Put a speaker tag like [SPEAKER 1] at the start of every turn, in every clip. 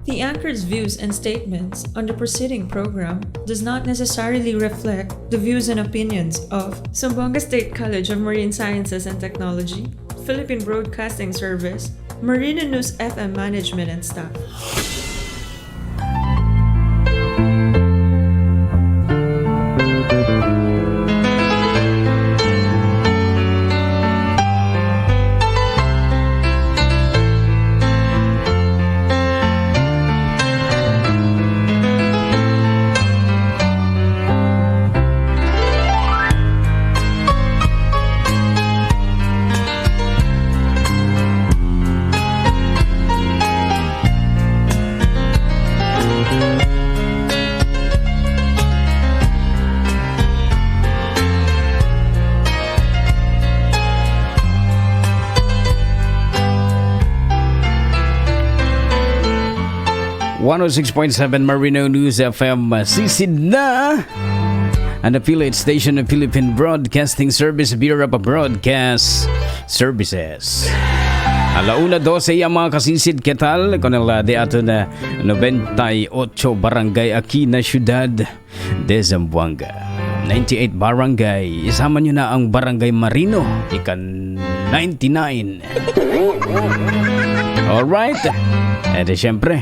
[SPEAKER 1] The anchor's views and statements on the preceding program does not necessarily reflect the views and opinions of Zamboanga State College of Marine Sciences and Technology, Philippine Broadcasting Service, Marina News FM management and staff.
[SPEAKER 2] 106.7 Marino News FM, sisid na! An affiliate station of Philippine Broadcasting Service, Bureau of Broadcast Services. Alauna 12 ang mga kasisid, ¿qué tal? Con el de ato na 98 Barangay Aquina, Ciudad de Zamboanga. 98 Barangay. Isama nyo na ang Barangay Marino, ikan 99. Alright. Eh di syempre,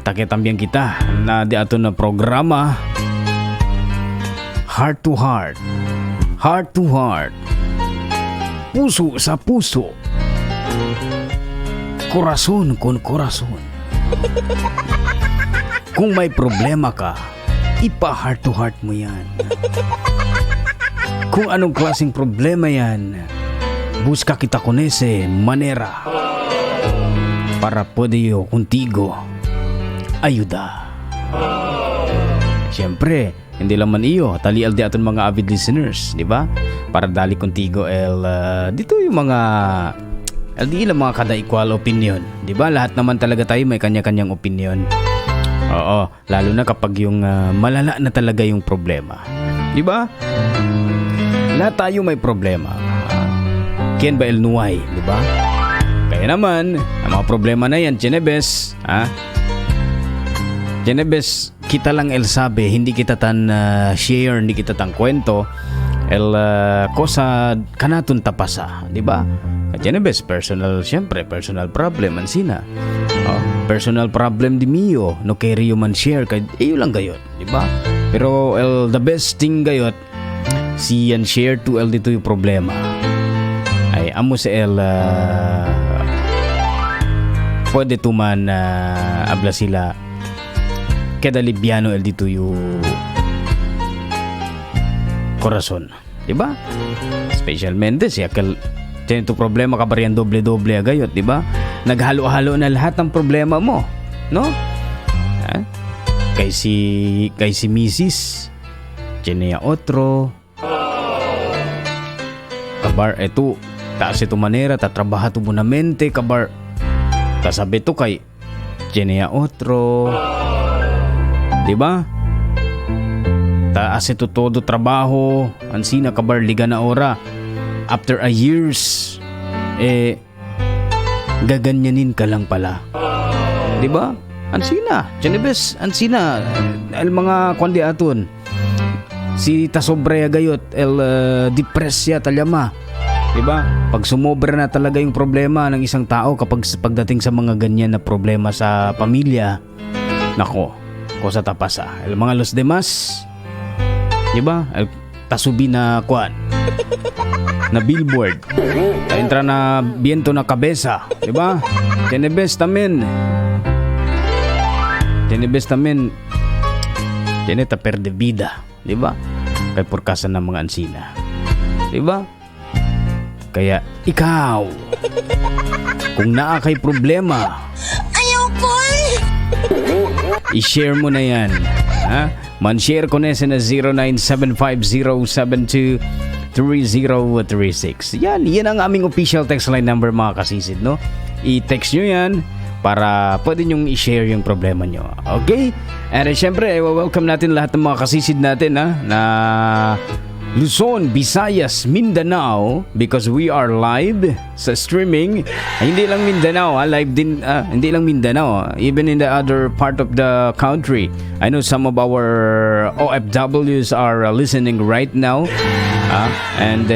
[SPEAKER 2] takitambiyan kita na di ato na programa Heart to Heart. Heart to Heart. Puso sa puso. Corazon con corazon. Kung may problema ka, ipa heart to heart mo yan. Kung anong klaseng problema yan, busca kita con ese manera para pwede yo contigo ayuda. Siyempre, hindi laman iyo, talial di aton mga avid listeners, di ba? Para dali contigo el dito yung mga el di ilang mga kada equal opinion, di ba? Lahat naman talaga tayo may kanya-kanyang opinion. Oo, lalo na kapag yung malala na talaga yung problema. Di ba? Lahat tayo may problema. Ken ba el nuay, di ba? Kaya naman, ang mga problema na yan, Chenebes, ha? Chenebes, kita lang el sabi, hindi kita tan share, hindi kita tan kwento, el cosa kanatun tapasa, di ba? Chenebes, personal, siyempre, personal problem, ansina. Oh, personal problem di mio, no carry you man share, kay iyo lang gayot, di ba? Pero el the best thing gayot, si yan share to el dito yung problema. Ay, amo sa el pwede tuman abla sila queda libyano el dito yung corazon. Di ba? Especialmente si akal tiene tu problema ka bariyan doble-doble agayot, di ba? Naghalo-halo na lahat ng problema mo, no? Ha? Kay si Mrs. Tiene otro. Kabar eto, taas ito manera, tatrabaha tu bonamente, kabar. Kasabi to kay tiene otro. Di ba? Taas ito todo trabaho, ansina kabar liga na ora. After a years, eh, gaganyanin ka lang pala. Di ba? Ansina, Genebes, ansina, el mga kwandi aton. Si tasobra gayot, el depresya talyama. Di ba? Pag sumobra na talaga yung problema ng isang tao kapag pagdating sa mga ganyan na problema sa pamilya, nako, cosa tapasa. El mga los demás, di ba? El tasubi na kwan, na billboard. Entra na viento na cabeza, di ba? Tenebes tamen. Tenebes tamen. Tiene ta perde vida, di ba? Kay purkasa ng mga ansina. Di ba? Kaya ikaw, kung naa kay problema,
[SPEAKER 3] Ayaw ko eh.
[SPEAKER 2] i-share mo na yan. Ha? Man-share ko na sa 0975-072-3036. Yan, yan ang aming official text line number mga kasisid, no? I-text nyo yan para pwede nyong i-share yung problema nyo. Okay? And syempre, welcome natin lahat ng mga kasisid natin, ha? Na Luzon, Visayas, Mindanao, because we are live sa streaming. Ay, hindi lang Mindanao, ha, live din, hindi lang Mindanao, even in the other part of the country. I know some of our OFWs are listening right now, and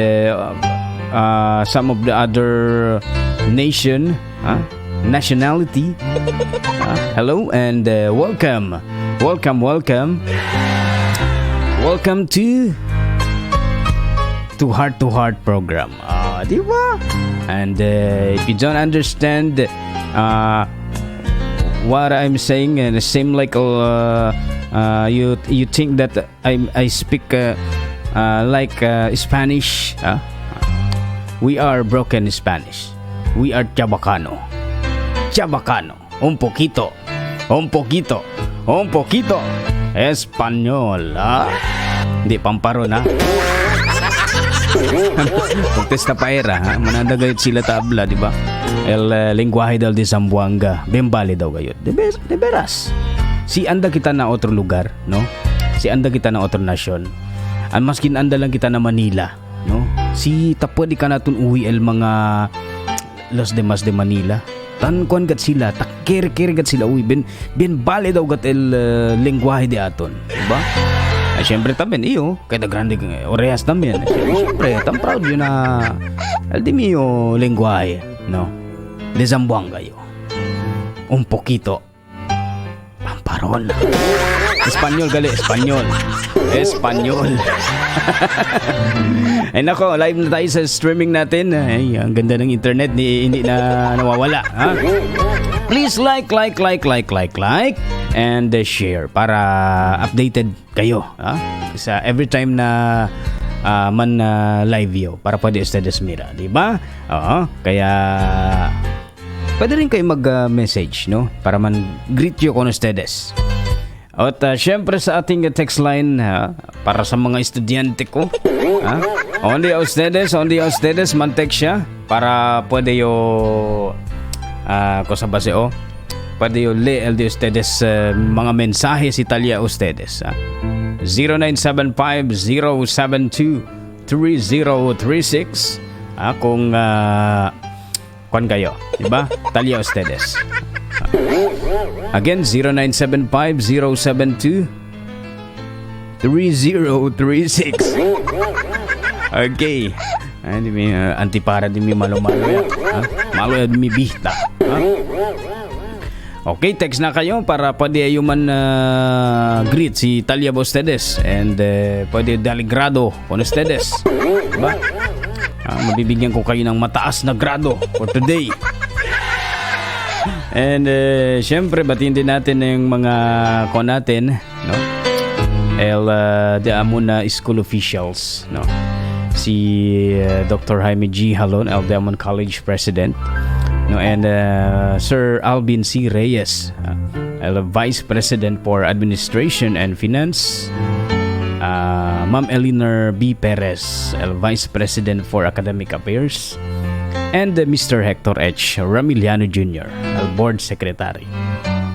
[SPEAKER 2] some of the other nation, nationality. Hello and welcome. Welcome, welcome. Welcome to Heart to Heart program. Di ba? And if you don't understand what I'm saying, and same like you think that I speak like Spanish, we are broken Spanish. We are Chabacano. Chabacano. Un poquito. Un poquito. Un poquito. Español. Ah? Hindi, pamparo na. Pagtesta pa era, ha? Mananda gayud sila tabla, di ba? El lenguaje del de Zamboanga. Bien daw gayud. De veras. Si anda kita na otro lugar, no? Si anda kita na otro nasyon. An maskin anda lang kita na Manila, no? Si ta pwede ka naton uwi el mga los demás de Manila. Tan kuan gat sila, ta kere gat sila uwi ben bien bale daw gat el lenguaje de aton, di ba? Ay, syempre también iyo, kaya grande orejas también. Syempre, tan proud yun na el de mío lenguaje, no? De Zamboanga yo. Un poquito. Pamparol. Espanyol gali, Espanyol. Espanyol. Ay nako, live na tayo sa streaming natin. Ay, ang ganda ng internet, ni, hindi na nawawala. Ha? Please like, like, like, like, like, like, and share para updated kayo. Ha? Sa every time na man live yo para pwede ustedes mira, di ba? Oo, kaya pwede rin kayo mag-message, no? Para man greet yo con ustedes. At syempre sa ating text line, ha, para sa mga estudyante ko. Ha? Only ustedes man text siya para pwede yo cosa ba o pwede yo le el de ustedes mga mensahe si talya ustedes. Ha? 0975-072-3036, kung kwan kayo, di ba? Talya ustedes. Again, 0975-072-3036. Okay. Ay, di mi antipara di mi malo-malo ya. Ha? Malo ya di mi bihta. Ha? Okay, text na kayo para pwede ayo man greet si Talia ustedes and pwede dali grado con ustedes. Diba? Mabibigyan ko kayo ng mataas na grado for today. And syempre, batiin din natin yung mga kon natin, no? El de Amuna School officials, no? Si Dr. Jaime G. Halon, El Diamond College President, no? And Sir Alvin C. Reyes, El Vice President for Administration and Finance. Ma'am Eleanor B. Perez, El Vice President for Academic Affairs, and Mr. Hector H. Ramiliano Jr., El Board Secretary.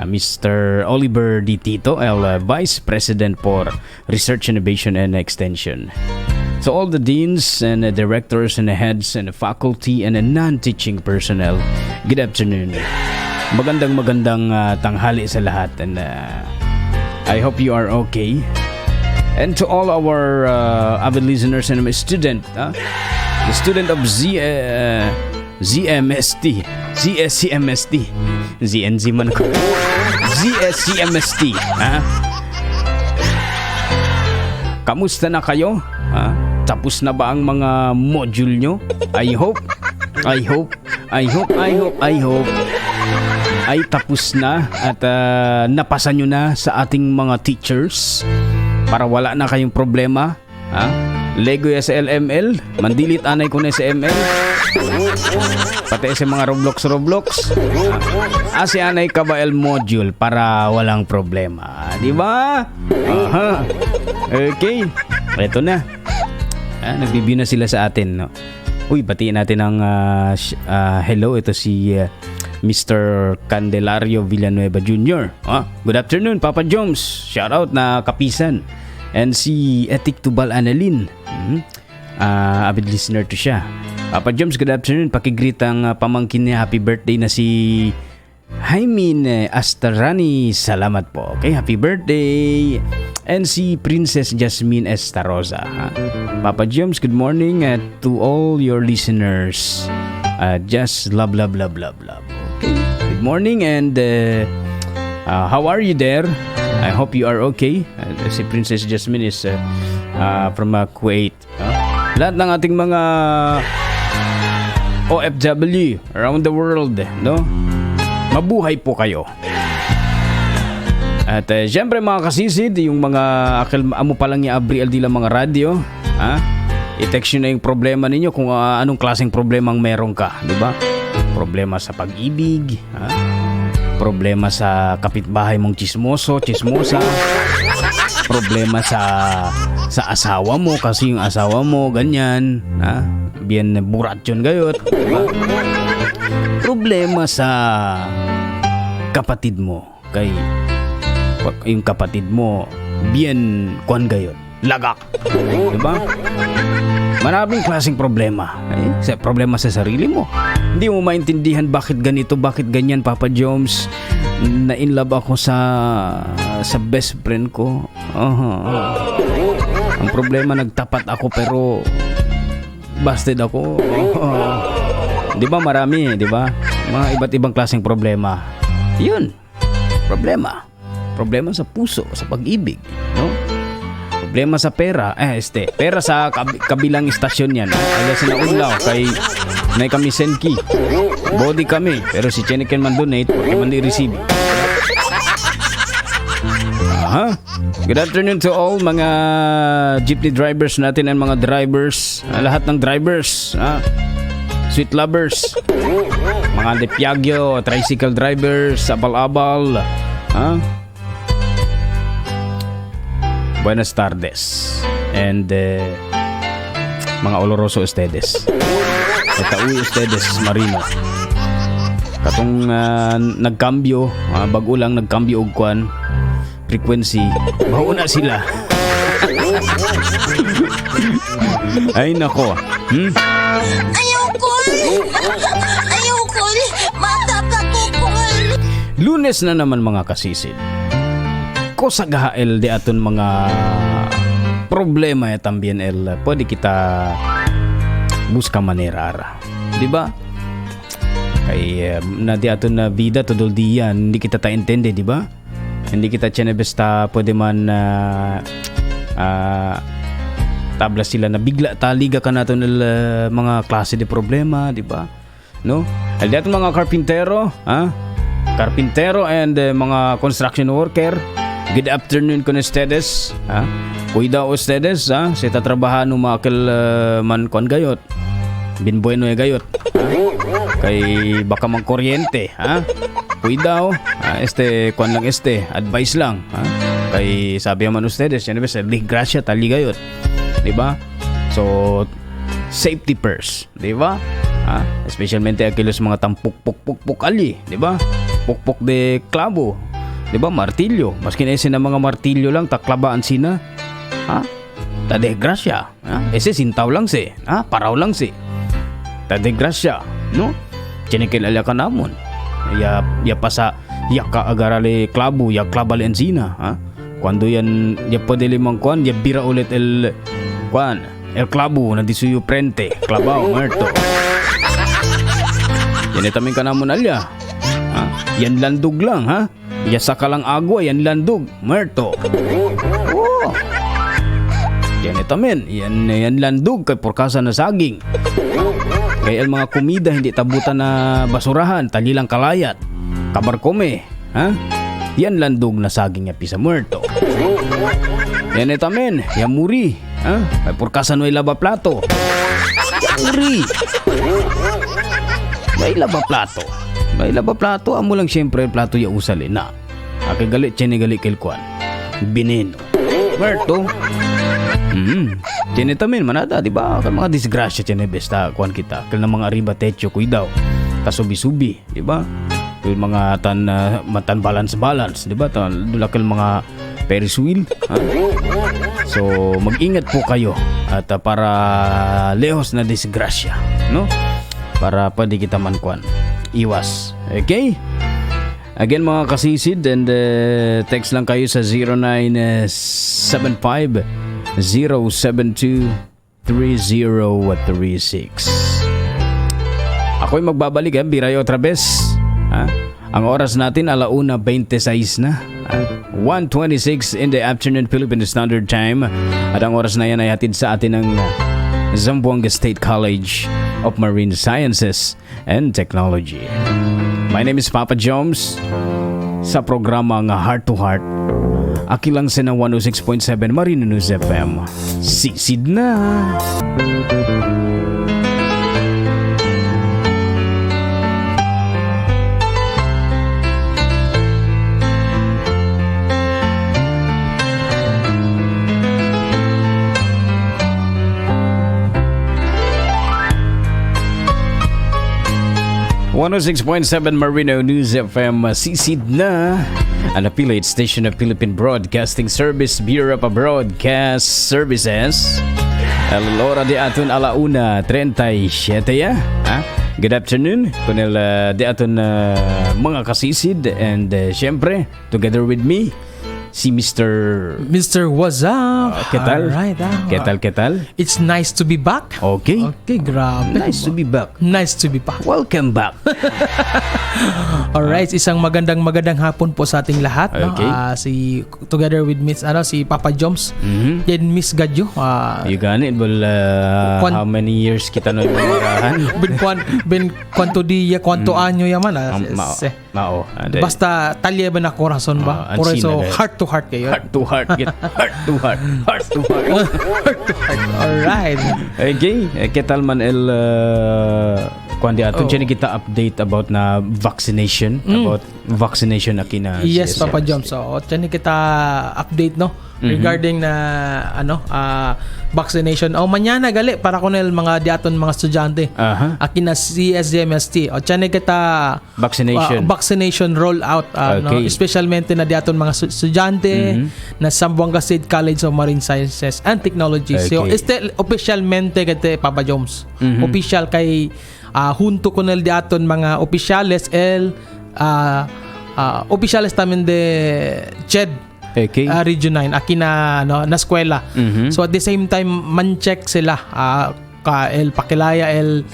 [SPEAKER 2] Mr. Oliver D. Tito, El Vice President for Research, Innovation and Extension. So all the deans and the directors and the heads and the faculty and the non-teaching personnel, good afternoon. Magandang magandang tanghali sa lahat and I hope you are okay. And to all our avid listeners and my student, the student of ZMST, ZSCMST, ZNZ man ko, ZSCMST, ha? Kamusta na kayo? Ha? Tapos na ba ang mga module nyo? I hope, I hope, I hope, I hope, I hope ay tapos na at napasa nyo na sa ating mga teachers para wala na kayong problema. Ha? Lego ya sa LML, mandilit anay ko na sa ML. Pati sa mga Roblox Roblox. Ha? Asi anay ka ba el module para walang problema, di ba? Aha. Okay. Ito na. Nagbi-view na sila sa atin, no? Uy, batiin natin ang hello. Ito si Mr. Candelario Villanueva Jr. Good afternoon, Papa Jones. Shout out na kapisan. And si Etik Tubal Annalyn. Avid listener to siya. Papa Joms, good afternoon. Pakigreet ang pamangkin niya. Happy birthday na si Jaimin Astarani. Salamat po. Okay, happy birthday. And si Princess Jasmine Estarosa. Ha? Papa Joms, good morning to all your listeners. Just love, love, love, love, love. Okay. Good morning and how are you there? I hope you are okay. Si Princess Jasmine is from Kuwait. Lahat ng ating mga OFW around the world, no? Mabuhay po kayo. At syempre, mga kasisid, yung mga akil, amo pa lang i-abri al dila mga radyo, ha? I-text nyo na yung problema ninyo kung anong klaseng problema ang meron ka, di ba? Problema sa pag-ibig, ha? Problema sa kapitbahay mong chismoso, chismosa, problema sa asawa mo kasi yung asawa mo ganyan, ha? Bien buratyon gayot, di ba? Problema sa kapatid mo kay yung kapatid mo bien kwan gayot, lagak, di ba? Maraming klaseng problema eh, sa problema sa sarili mo, hindi mo maintindihan bakit ganito, bakit ganyan. Papa Joms, na in love ako sa best friend ko. Ang problema, nagtapat ako pero busted ako. Di ba marami, di ba? Mga iba't ibang klaseng problema. Yun. Problema. Problema sa puso, sa pag-ibig, no? Problema sa pera. Eh, pera sa kabilang istasyon yan. Ala sa naunlaw kay nay kami senki. Body kami, pero si Cheneken man donate, porque man di receive. Aha. Good afternoon to all mga jeepney drivers natin and mga drivers, lahat ng drivers, sweet lovers, mga Piaggio, tricycle drivers, abal-abal, ah. Buenas tardes. And mga oloroso ustedes. Katauy ustedes, Marino. Katong nagkambyo, bago lang nagkambyo og kwan, frequency, baho na sila. Ay nako.
[SPEAKER 3] Ayaw ko! Ayaw ko! Matapakukol!
[SPEAKER 2] Lunes na naman, mga kasisid. Kosagahael di aton mga problema, eh, también el pwede kita busca manera ara. Di ba? Kay na di aton na vida todo el día, hindi kita ta intende, di ba? Hindi kita tiene basta pwede man tabla sila na bigla taliga ka naton el mga klase de problema, di ba? No? Al di aton mga karpintero, ha? Karpintero and mga construction worker, good afternoon con ustedes, ha? Cuida ustedes, ha? Sa tatrabahan no makil man kon gayot. Binbueno e gayot. Ha? Kay baka mang kuryente, ha? Cuidado, ha? Kwan lang advice lang, ha? Kay sabi man ustedes, yan ba, sa disgrasya tali gayot. Di ba? So, safety first, di ba? Ha? Especialmente aquellos mga tampuk-puk-puk-puk ali, di ba? Pukpuk de clavo, di ba? Martilyo. Maski na ese na mga martilyo lang, taklabaan sina. Ha? Ta desgrasya. Ha? Ese sintaw lang si. Ha? Paraw lang si. Ta desgrasya. No? Chinikil ka namon. Ya, ya pasa, ya ka agarale clavo, ya clava ensina. Ha? Cuando yan, ya pwede limang kwan, ya bira ulit el, kwan, el clavo na di suyo prente. Clavaw, muerto. Yan itamin ka namon alya. Ha? Yan landog lang, ha? Ya saka lang agua, yan landog. Muerto. Oh. Yan itamin. Yan landog kay porkasa na saging. Kaya ang mga komida hindi tabutan na basurahan, talilang kalayat. Kabar kome, ha? Yan landog na saging ya pisa muerto. Yan itamin, yan muri, ha? Kay porkasa no laba plato. Yan muri. May laba plato. May laba plato, amo lang siyempre plato ya usali na. Ake gali, chene gali kilkuan. Bineno. Muerto. Chene tamin manada, di ba? Kay mga disgrasya chene besta kuan kita. Kaya mga arriba techo kuidaw. Tasubi-subi, di ba? Yung mga tan matan balance balance, di ba? Tan dulakil mga Ferris wheel, ha? So mag-ingat po kayo at para lejos na disgrasya, no? Para pwede kita mankuan. Iwas. Okay? Again, mga kasisid, and text lang kayo sa 0975 072 3036. Ako'y magbabalik, eh, birayo otra vez. Ha? Ang oras natin, alauna 26 na. Ha? 1:26 in the afternoon, Philippine Standard Time. At ang oras na yan ay hatid sa atin ng Zamboanga State College of Marine Sciences and Technology. My name is Papa Jones sa programa nga Heart to Heart. Aki lang sa 106.7 Marino News FM. Sisid na! 106.7 Marino News FM, sisid na, an affiliate station of Philippine Broadcasting Service, Bureau of Broadcast Services. El hora de aton, alauna 37 ya. Ha? Good afternoon kunel di aton mga kasisid and syempre together with me si Mr.
[SPEAKER 4] Mr. What's up?
[SPEAKER 2] ¿Qué tal?
[SPEAKER 4] Alright.
[SPEAKER 2] ¿Qué tal? ¿Qué tal?
[SPEAKER 4] It's nice to be back.
[SPEAKER 2] Okay.
[SPEAKER 4] Okay, grabe.
[SPEAKER 2] Nice to be back.
[SPEAKER 4] Nice to be back.
[SPEAKER 2] Welcome back.
[SPEAKER 4] Alright, isang magandang magandang hapon po sa ating lahat, no?
[SPEAKER 2] Okay.
[SPEAKER 4] Si together with Miss ano si Papa Joms. Then Miss Gadyo.
[SPEAKER 2] You got it. Well, how many years kita na marahan?
[SPEAKER 4] Ben kwan ben kwanto dia kwanto anyo yaman ah.
[SPEAKER 2] Mao. Mao. Ade.
[SPEAKER 4] Basta talye ba na corazon ba?
[SPEAKER 2] Ah,
[SPEAKER 4] Por
[SPEAKER 2] ansina
[SPEAKER 4] eso
[SPEAKER 2] dahil.
[SPEAKER 4] heart to heart kayo.
[SPEAKER 2] Heart to heart. Get heart to heart. Heart to heart.
[SPEAKER 4] Heart to heart. Alright.
[SPEAKER 2] Okay. Eh, ¿qué tal man el kwan di aton
[SPEAKER 4] Oh.
[SPEAKER 2] oh. kita update about na vaccination, about vaccination aki na
[SPEAKER 4] Yes,
[SPEAKER 2] CSMST.
[SPEAKER 4] Papa Joms. So, tiyan kita update, no, regarding na ano vaccination. O mañana gali para kunel mga diaton mga estudyante.
[SPEAKER 2] Aha.
[SPEAKER 4] Aki na CSMST. O tiyan kita
[SPEAKER 2] Vaccination.
[SPEAKER 4] Vaccination roll out no, especialmente na diaton mga estudyante na Zamboanga State College of Marine Sciences and Technology. So, este officialmente kete, Papa Joms. Official kay junto con el diaton mga opisyales el opisyales tamen de CHED Region 9 aki na no na eskwela. So at the same time man-check sila ka el pakilaya el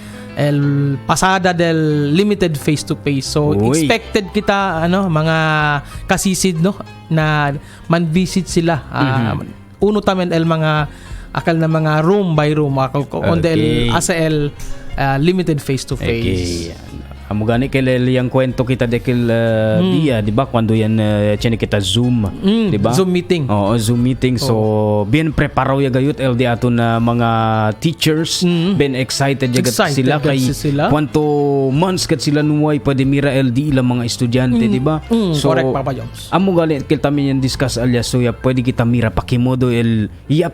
[SPEAKER 4] pasada del limited face to face. So
[SPEAKER 2] Uy.
[SPEAKER 4] Expected kita ano mga kasisid, no, na man-visit sila. Uno tamen el mga akal na mga room by room akal ko on el asa el limited face to face.
[SPEAKER 2] Okay. Amo gani kay lel yang kwento kita de kil dia, di ba? Cuando yan tiene kita Zoom, di ba?
[SPEAKER 4] Zoom meeting.
[SPEAKER 2] Oo, Zoom meeting. So, bien preparado ya gayut el di ato na mga teachers, bien excited ya gat
[SPEAKER 4] Excited
[SPEAKER 2] sila
[SPEAKER 4] gat
[SPEAKER 2] kay
[SPEAKER 4] sila.
[SPEAKER 2] kwanto months kat sila nuway pwede mira el di ilang mga estudyante, di ba?
[SPEAKER 4] Correct, Papa Joms.
[SPEAKER 2] Amo gali kil tamin yan discuss alias, so ya pwede kita mira pakimodo el ya,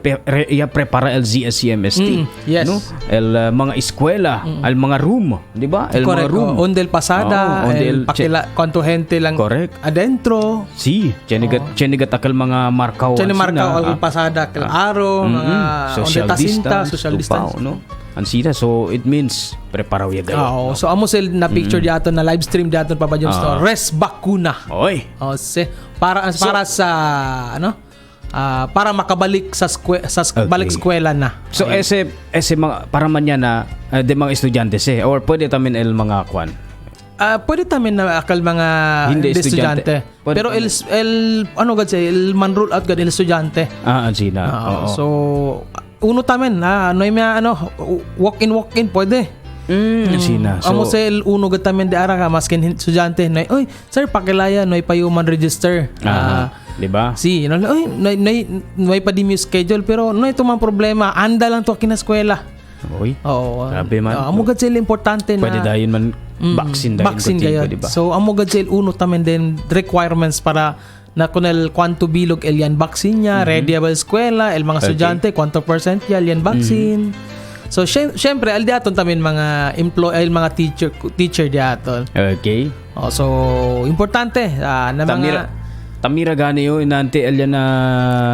[SPEAKER 2] ya prepara el ZSCMST.
[SPEAKER 4] Yes.
[SPEAKER 2] No? El mga eskwela, el mga room, di ba? El mga
[SPEAKER 4] Correct.
[SPEAKER 2] room.
[SPEAKER 4] Oh, onde el pasada,
[SPEAKER 2] Oo, onde
[SPEAKER 4] el
[SPEAKER 2] el
[SPEAKER 4] pakila, cuanto gente lang
[SPEAKER 2] Correct.
[SPEAKER 4] adentro.
[SPEAKER 2] Si, chenigat chenigat akal mga markaw.
[SPEAKER 4] Tiene
[SPEAKER 2] ansina,
[SPEAKER 4] marcao
[SPEAKER 2] ah.
[SPEAKER 4] al pasada, claro, mga
[SPEAKER 2] Social
[SPEAKER 4] onde ta cinta,
[SPEAKER 2] distance,
[SPEAKER 4] social
[SPEAKER 2] tupaw,
[SPEAKER 4] distance.
[SPEAKER 2] No? Ansina, so it means preparaw ya gayo.
[SPEAKER 4] Oo. So amo sila na picture diaton na live stream diaton, Papa Joms, no? Res bakuna.
[SPEAKER 2] Oy.
[SPEAKER 4] O se para para sa ano? Para makabalik sa balik eskwela na.
[SPEAKER 2] So ese ese mga para man yan na de mga estudyante se or pwede tamin el mga kwan.
[SPEAKER 4] Pwede tamin na akal mga
[SPEAKER 2] Hindi
[SPEAKER 4] hindi
[SPEAKER 2] estudyante.
[SPEAKER 4] estudyante.
[SPEAKER 2] Pwede
[SPEAKER 4] Pero el ano gad say el man roll out gad el estudyante.
[SPEAKER 2] Ah, ansina.
[SPEAKER 4] Oo.
[SPEAKER 2] Oo.
[SPEAKER 4] So uno tamin ano may ano walk in pwede.
[SPEAKER 2] Ansina. So
[SPEAKER 4] Amo sa el uno gad tamin di ara ka maskin estudyante na oy sir pakilaya noy pa man register.
[SPEAKER 2] Di ba?
[SPEAKER 4] Si, no, oy noy noy noy pa di mi schedule pero no ito man problema anda lang to kina eskwela.
[SPEAKER 2] Oy.
[SPEAKER 4] Oo.
[SPEAKER 2] Grabe man.
[SPEAKER 4] Amo gad sila importante na
[SPEAKER 2] Pwede dayon man vaccine dayon
[SPEAKER 4] vaccine
[SPEAKER 2] kontigo,
[SPEAKER 4] kayo.
[SPEAKER 2] di ba?
[SPEAKER 4] So amo gad sila uno tamen din requirements para na kunel kwanto bilog el yan vaccine niya, ready ba eskwela, el mga estudyante kwanto percent ya el yan vaccine. So syempre al diaton tamen mga employee el mga teacher teacher diaton.
[SPEAKER 2] Okay.
[SPEAKER 4] Oh, so importante na mga
[SPEAKER 2] Tamira. Tamira gani yo inante alya na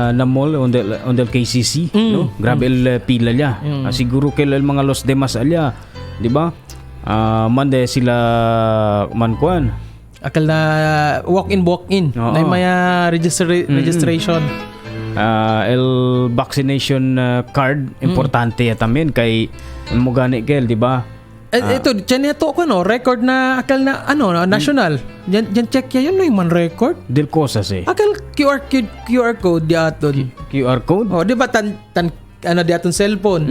[SPEAKER 2] na mall on the KCC, no? Grabe el pila niya. Ah, siguro kay el mga los demás alya, di ba? Ah, mande sila man kuan.
[SPEAKER 4] Akal na walk-in, walk-in.
[SPEAKER 2] Oo.
[SPEAKER 4] Na maya registration.
[SPEAKER 2] Ah, el vaccination card importante ya tamin kay mo gani kel, di ba?
[SPEAKER 4] Eh, ito, dyan ito ko no, record na akal na ano, na, national. Diyan diyan check ya yun no, yung man record.
[SPEAKER 2] Del cosas eh.
[SPEAKER 4] Akal QR code, QR code di aton.
[SPEAKER 2] QR code?
[SPEAKER 4] Oh, di ba tan tan ano di aton cellphone.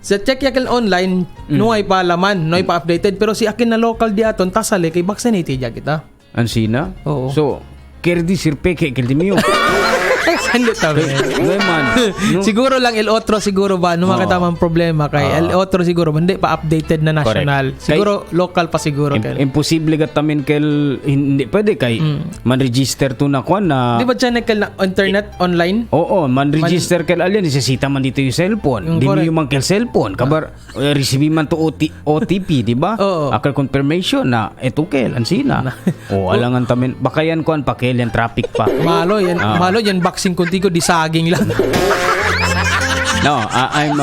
[SPEAKER 4] Sa check ya kal online, no ay pa laman, no ay pa updated, pero si akin na local di aton tasali kay vaccinated ya kita.
[SPEAKER 2] Ansina?
[SPEAKER 4] Oo.
[SPEAKER 2] So, kerdi sirpe kay kerdi mio.
[SPEAKER 4] Hindi tabi.
[SPEAKER 2] Ngay man. No?
[SPEAKER 4] Siguro lang el otro siguro ba no makita man problema kay el otro siguro hindi pa updated na national.
[SPEAKER 2] Correct.
[SPEAKER 4] Siguro local pa siguro kay.
[SPEAKER 2] Imposible ka tamin kel hindi pwede kay man-register to na kwan na
[SPEAKER 4] Di ba dyan kel na internet online?
[SPEAKER 2] Oo, man-register kel alyan nisesita man dito yung cellphone.
[SPEAKER 4] Yung
[SPEAKER 2] Di mo
[SPEAKER 4] correct.
[SPEAKER 2] yung man kel cellphone. Kabar receive man to OTP, di ba?
[SPEAKER 4] Oo.
[SPEAKER 2] Akal confirmation na eto kel ansina. O alangan tamin baka yan kwan pa kel yan traffic pa.
[SPEAKER 4] Malo yan, malo yan vaccine contigo di saging lang.
[SPEAKER 2] No, I'm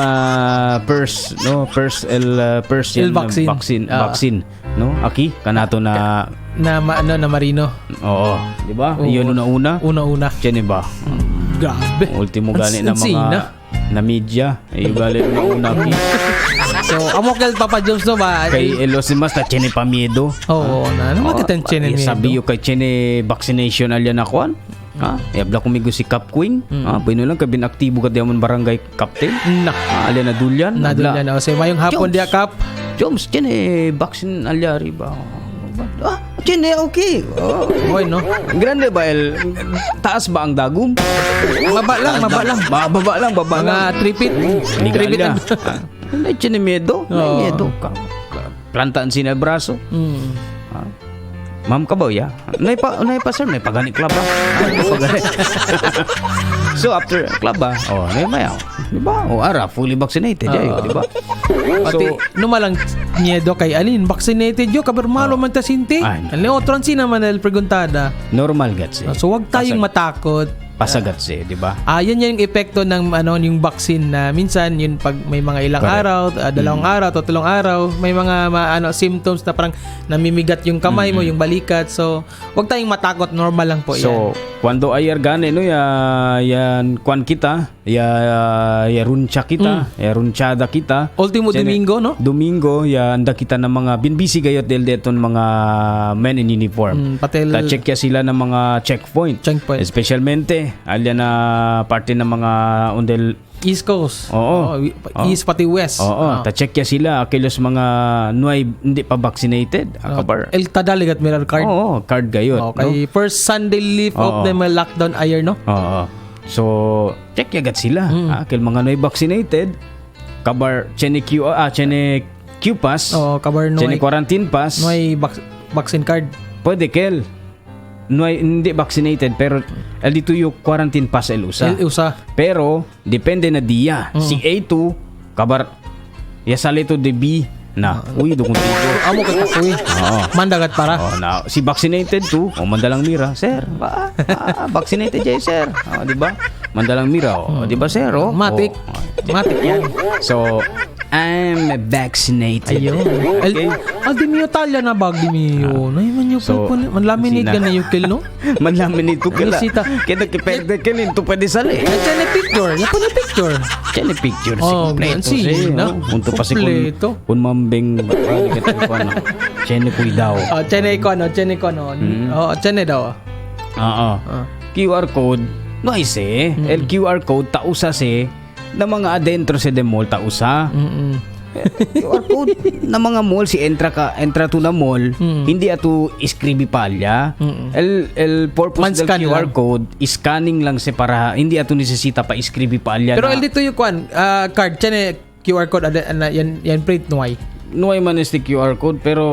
[SPEAKER 2] first no first el first
[SPEAKER 4] El
[SPEAKER 2] yan,
[SPEAKER 4] vaccine.
[SPEAKER 2] vaccine
[SPEAKER 4] Ah.
[SPEAKER 2] vaccine no aki kanato na
[SPEAKER 4] Na ano na marino.
[SPEAKER 2] Oo, di ba?
[SPEAKER 4] Oo.
[SPEAKER 2] Yun una una.
[SPEAKER 4] Una-una.
[SPEAKER 2] Diyan ba?
[SPEAKER 4] Grabe.
[SPEAKER 2] Ultimo gani na mga
[SPEAKER 4] Ansina.
[SPEAKER 2] na media, ay gali na una ki.
[SPEAKER 4] So, amo kel Papa Jones no ba?
[SPEAKER 2] Kay Elos Mas ta chene pamiedo.
[SPEAKER 4] Oo, na ano makita chene
[SPEAKER 2] Ay, sabi yo kay chene vaccination alya na kuan. Ha? Yabla kumigo si Cap Queen. Ha, bueno lang kay binaktibo ka diamon barangay captain.
[SPEAKER 4] Na.
[SPEAKER 2] Ha, alya na dulyan.
[SPEAKER 4] Na doon yan. O, say mayong hapon
[SPEAKER 2] Jones.
[SPEAKER 4] dia kap.
[SPEAKER 2] Joms, chene vaccine alya riba. Ah, chene okay. Oh.
[SPEAKER 4] Hoy no.
[SPEAKER 2] Grande ba el taas ba ang dagom?
[SPEAKER 4] Baba lang, baba lang.
[SPEAKER 2] Baba lang, baba
[SPEAKER 4] Mga
[SPEAKER 2] lang.
[SPEAKER 4] 3 feet.
[SPEAKER 2] Liga
[SPEAKER 4] 3 feet.
[SPEAKER 2] alya. Hindi chene miedo,
[SPEAKER 4] Oo.
[SPEAKER 2] miedo ka. Plantaan sina braso. Ma'am ka ba ya? Nay pa sir, nay pagani club ah. Nay pagani. So after club ah, oh, nay maya. Di ba? Oh, ara fully vaccinated ayo, di ba?
[SPEAKER 4] Pati,
[SPEAKER 2] So,
[SPEAKER 4] numalang miedo kay alin, vaccinated yo, kabar malo man ta sinti.
[SPEAKER 2] Ay,
[SPEAKER 4] Alin, otro si naman el preguntada.
[SPEAKER 2] Normal gats eh.
[SPEAKER 4] So, wag tayong matakot.
[SPEAKER 2] Pasagat eh, di ba?
[SPEAKER 4] Ah, yan yung epekto ng ano yung vaccine na minsan yun pag may mga ilang
[SPEAKER 2] Correct.
[SPEAKER 4] araw, dalawang araw, tatlong araw, may mga ano symptoms na parang namimigat yung kamay mo, yung balikat. So, wag tayong matakot, normal lang po yan.
[SPEAKER 2] So, cuando ayar gani no ya yan kwan kita, ya ya runcha kita, ya runchada kita.
[SPEAKER 4] Ultimo
[SPEAKER 2] Sene-
[SPEAKER 4] Domingo, no?
[SPEAKER 2] Domingo ya anda kita ng mga binbisi gayot del deton mga men in uniform.
[SPEAKER 4] Patel
[SPEAKER 2] Ta check ya sila ng mga checkpoint.
[SPEAKER 4] Checkpoint.
[SPEAKER 2] Especialmente alya na parte ng mga undel
[SPEAKER 4] East Coast.
[SPEAKER 2] Oo.
[SPEAKER 4] East pati West.
[SPEAKER 2] Oo, ta check ya sila akilos mga nuay hindi pa vaccinated.
[SPEAKER 4] Oh.
[SPEAKER 2] Akabar.
[SPEAKER 4] El Tadaligat Mirror Card.
[SPEAKER 2] Oo, card gayot. no?
[SPEAKER 4] Okay, first Sunday leave
[SPEAKER 2] Oo.
[SPEAKER 4] of the may lockdown ayer, no?
[SPEAKER 2] Oo. So, check yagat sila. Ah, kel mga noy vaccinated, kabar chene Q chene Q pass,
[SPEAKER 4] Oh, kabar no
[SPEAKER 2] chene quarantine pass,
[SPEAKER 4] no vaccine card.
[SPEAKER 2] Pwede kel. Noy hindi vaccinated pero el dito yung quarantine pass el usa.
[SPEAKER 4] El usa.
[SPEAKER 2] Pero depende na diya. Si A2 kabar yasali to de B na. Uy, dukong tigo.
[SPEAKER 4] Amo ka takoy.
[SPEAKER 2] Oo.
[SPEAKER 4] Mandagat para.
[SPEAKER 2] Oh, na si vaccinated to, o mandalang mira, sir. Ba, vaccinated jay, sir. Oh, di ba? Mandalang mira, oh, di ba, sir? Oh.
[SPEAKER 4] Matik.
[SPEAKER 2] Oh.
[SPEAKER 4] Matik yan.
[SPEAKER 2] So, I'm vaccinated.
[SPEAKER 4] Ayun.
[SPEAKER 2] Okay.
[SPEAKER 4] El, ah, di mio talya na bag di mio. Nay man yung
[SPEAKER 2] So,
[SPEAKER 4] man laminate
[SPEAKER 2] sina-
[SPEAKER 4] ka na yung kill, no?
[SPEAKER 2] Manlamin ito kila.
[SPEAKER 4] Bisita.
[SPEAKER 2] Kaya kiperde kilin to pwede sali.
[SPEAKER 4] Yan na picture. Yan pa na picture.
[SPEAKER 2] Diyan ni picture si
[SPEAKER 4] Oh,
[SPEAKER 2] kompleto
[SPEAKER 4] si,
[SPEAKER 2] si.
[SPEAKER 4] na.
[SPEAKER 2] Oh, Unto pa si kun
[SPEAKER 4] Kompleto.
[SPEAKER 2] kun mambing bali ka tayo ano. Diyan ni kuidaw.
[SPEAKER 4] Oh, chene ko no, chene ko no. Oh, chene daw.
[SPEAKER 2] Oo.
[SPEAKER 4] Ah.
[SPEAKER 2] QR code, nice eh. El QR code tausa si na mga adentro si the mall tausa. QR code na mga mall si entra ka entra to na mall, hindi ato iskribi palya. El purpose del
[SPEAKER 4] Man-scan
[SPEAKER 2] QR
[SPEAKER 4] lang.
[SPEAKER 2] code scanning lang si para hindi ato nesesita pa iskribi palya.
[SPEAKER 4] Pero
[SPEAKER 2] na,
[SPEAKER 4] el dito yung kwan, card chene QR code ada ana, yan yan print nuay.
[SPEAKER 2] nuay man este QR code pero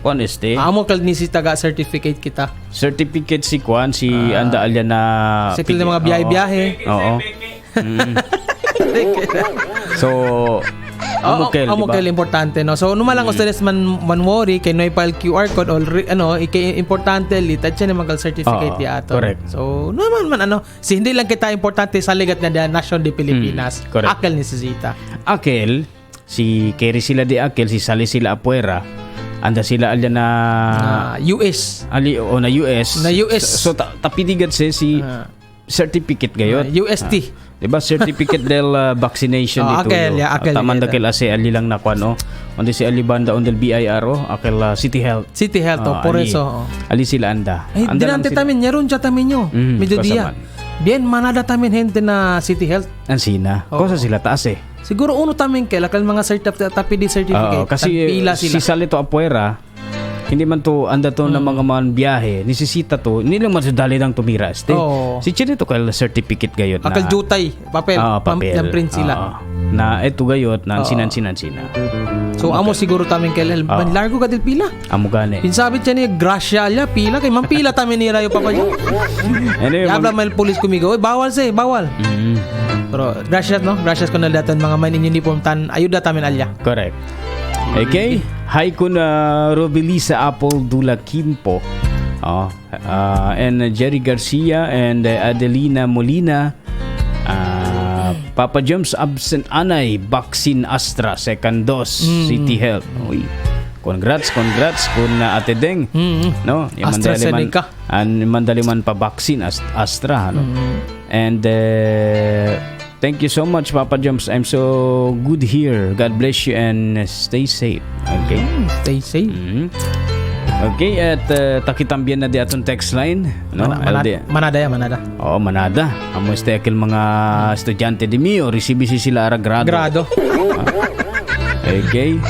[SPEAKER 2] kwan este
[SPEAKER 4] Amo kal ni si taga certificate kita.
[SPEAKER 2] Certificate si kwan si anda alya na
[SPEAKER 4] Sa kil ng mga biyahe-biyahe.
[SPEAKER 2] Oo. Mm. So,
[SPEAKER 4] Oo,
[SPEAKER 2] Amo kel,
[SPEAKER 4] amo
[SPEAKER 2] di ba?
[SPEAKER 4] kel importante, no. So numa lang ustedes man worry kay no file QR code or ano ikay importante litad siya ni magal certificate
[SPEAKER 2] Oo,
[SPEAKER 4] di ato.
[SPEAKER 2] correct.
[SPEAKER 4] So no man man ano si hindi lang kita importante sa ligat na da Nation de Pilipinas.
[SPEAKER 2] Correct.
[SPEAKER 4] Akel ni si Zita.
[SPEAKER 2] Akel, si Kerry sila di Akel, si Sally sila apuera. Anda sila alya na
[SPEAKER 4] Ah, US.
[SPEAKER 2] Ali o na US.
[SPEAKER 4] Na US.
[SPEAKER 2] So, tapidigat si certificate gayot.
[SPEAKER 4] Ah, UST.
[SPEAKER 2] Diba certificate del vaccination
[SPEAKER 4] Oh,
[SPEAKER 2] dito.
[SPEAKER 4] akel, ya, akel,
[SPEAKER 2] Taman
[SPEAKER 4] ya.
[SPEAKER 2] dakel ase ali lang na kwan oh. Onde si Ali banda ondel BIR oh, akel City Health.
[SPEAKER 4] City Health, oh,
[SPEAKER 2] Ah,
[SPEAKER 4] por
[SPEAKER 2] ali.
[SPEAKER 4] eso. Oh.
[SPEAKER 2] Ali sila anda.
[SPEAKER 4] Ay,
[SPEAKER 2] Anda lang
[SPEAKER 4] dinante
[SPEAKER 2] sila.
[SPEAKER 4] tamin, nyaron siya tamin nyo. Mediodía.
[SPEAKER 2] Kasaman.
[SPEAKER 4] Bien, manada tamin gente na City Health.
[SPEAKER 2] Ansina.
[SPEAKER 4] Oo.
[SPEAKER 2] Kosa sila taas eh.
[SPEAKER 4] Siguro uno tamin kay lakal mga tapi di certificate.
[SPEAKER 2] Oo, kasi
[SPEAKER 4] Tagpila sila.
[SPEAKER 2] si Salito apuera, hindi man to anda to ng mga man biyahe, nisisita to, hindi lang man sa dali lang tumira este.
[SPEAKER 4] Oo.
[SPEAKER 2] Si Chino to kay certificate gayot na.
[SPEAKER 4] Akal jutay, papel,
[SPEAKER 2] Oo, papel.
[SPEAKER 4] Pam, print sila.
[SPEAKER 2] Oo. Na eto gayot na sinan sinan sina.
[SPEAKER 4] So amo siguro tamin kay
[SPEAKER 2] Oo.
[SPEAKER 4] man largo ka del pila.
[SPEAKER 2] Amo gani.
[SPEAKER 4] Pinsabi siya ni grasya alya pila kay man pila tamin ni Rayo Papa Jo.
[SPEAKER 2] Anyway,
[SPEAKER 4] Yabla may pulis kumigo, "Oy, bawal se, bawal." Pero gracias no, gracias kun datan mga man in uniform tan ayuda tamin alya.
[SPEAKER 2] Correct. Okay. Hi kun Robilisa Apple Dula Kimpo. Oh, and Jerry Garcia and Adelina Molina. Papa James absent anay vaccine Astra second dose City Health. Uy. Congrats, congrats kun Ate Deng. No, yung
[SPEAKER 4] AstraZeneca.
[SPEAKER 2] An mandali man pa vaccine Astra ano. And thank you so much, Papa James. I'm so good here. God bless you and stay safe. Okay.
[SPEAKER 4] Stay safe.
[SPEAKER 2] Okay, at takitambyan na di atong text line, no?
[SPEAKER 4] Manada,
[SPEAKER 2] LD.
[SPEAKER 4] manada ya, manada.
[SPEAKER 2] Oo, manada. Amo este akil mga estudyante di mio, resibi si sila ara grado.
[SPEAKER 4] Grado.
[SPEAKER 2] Okay.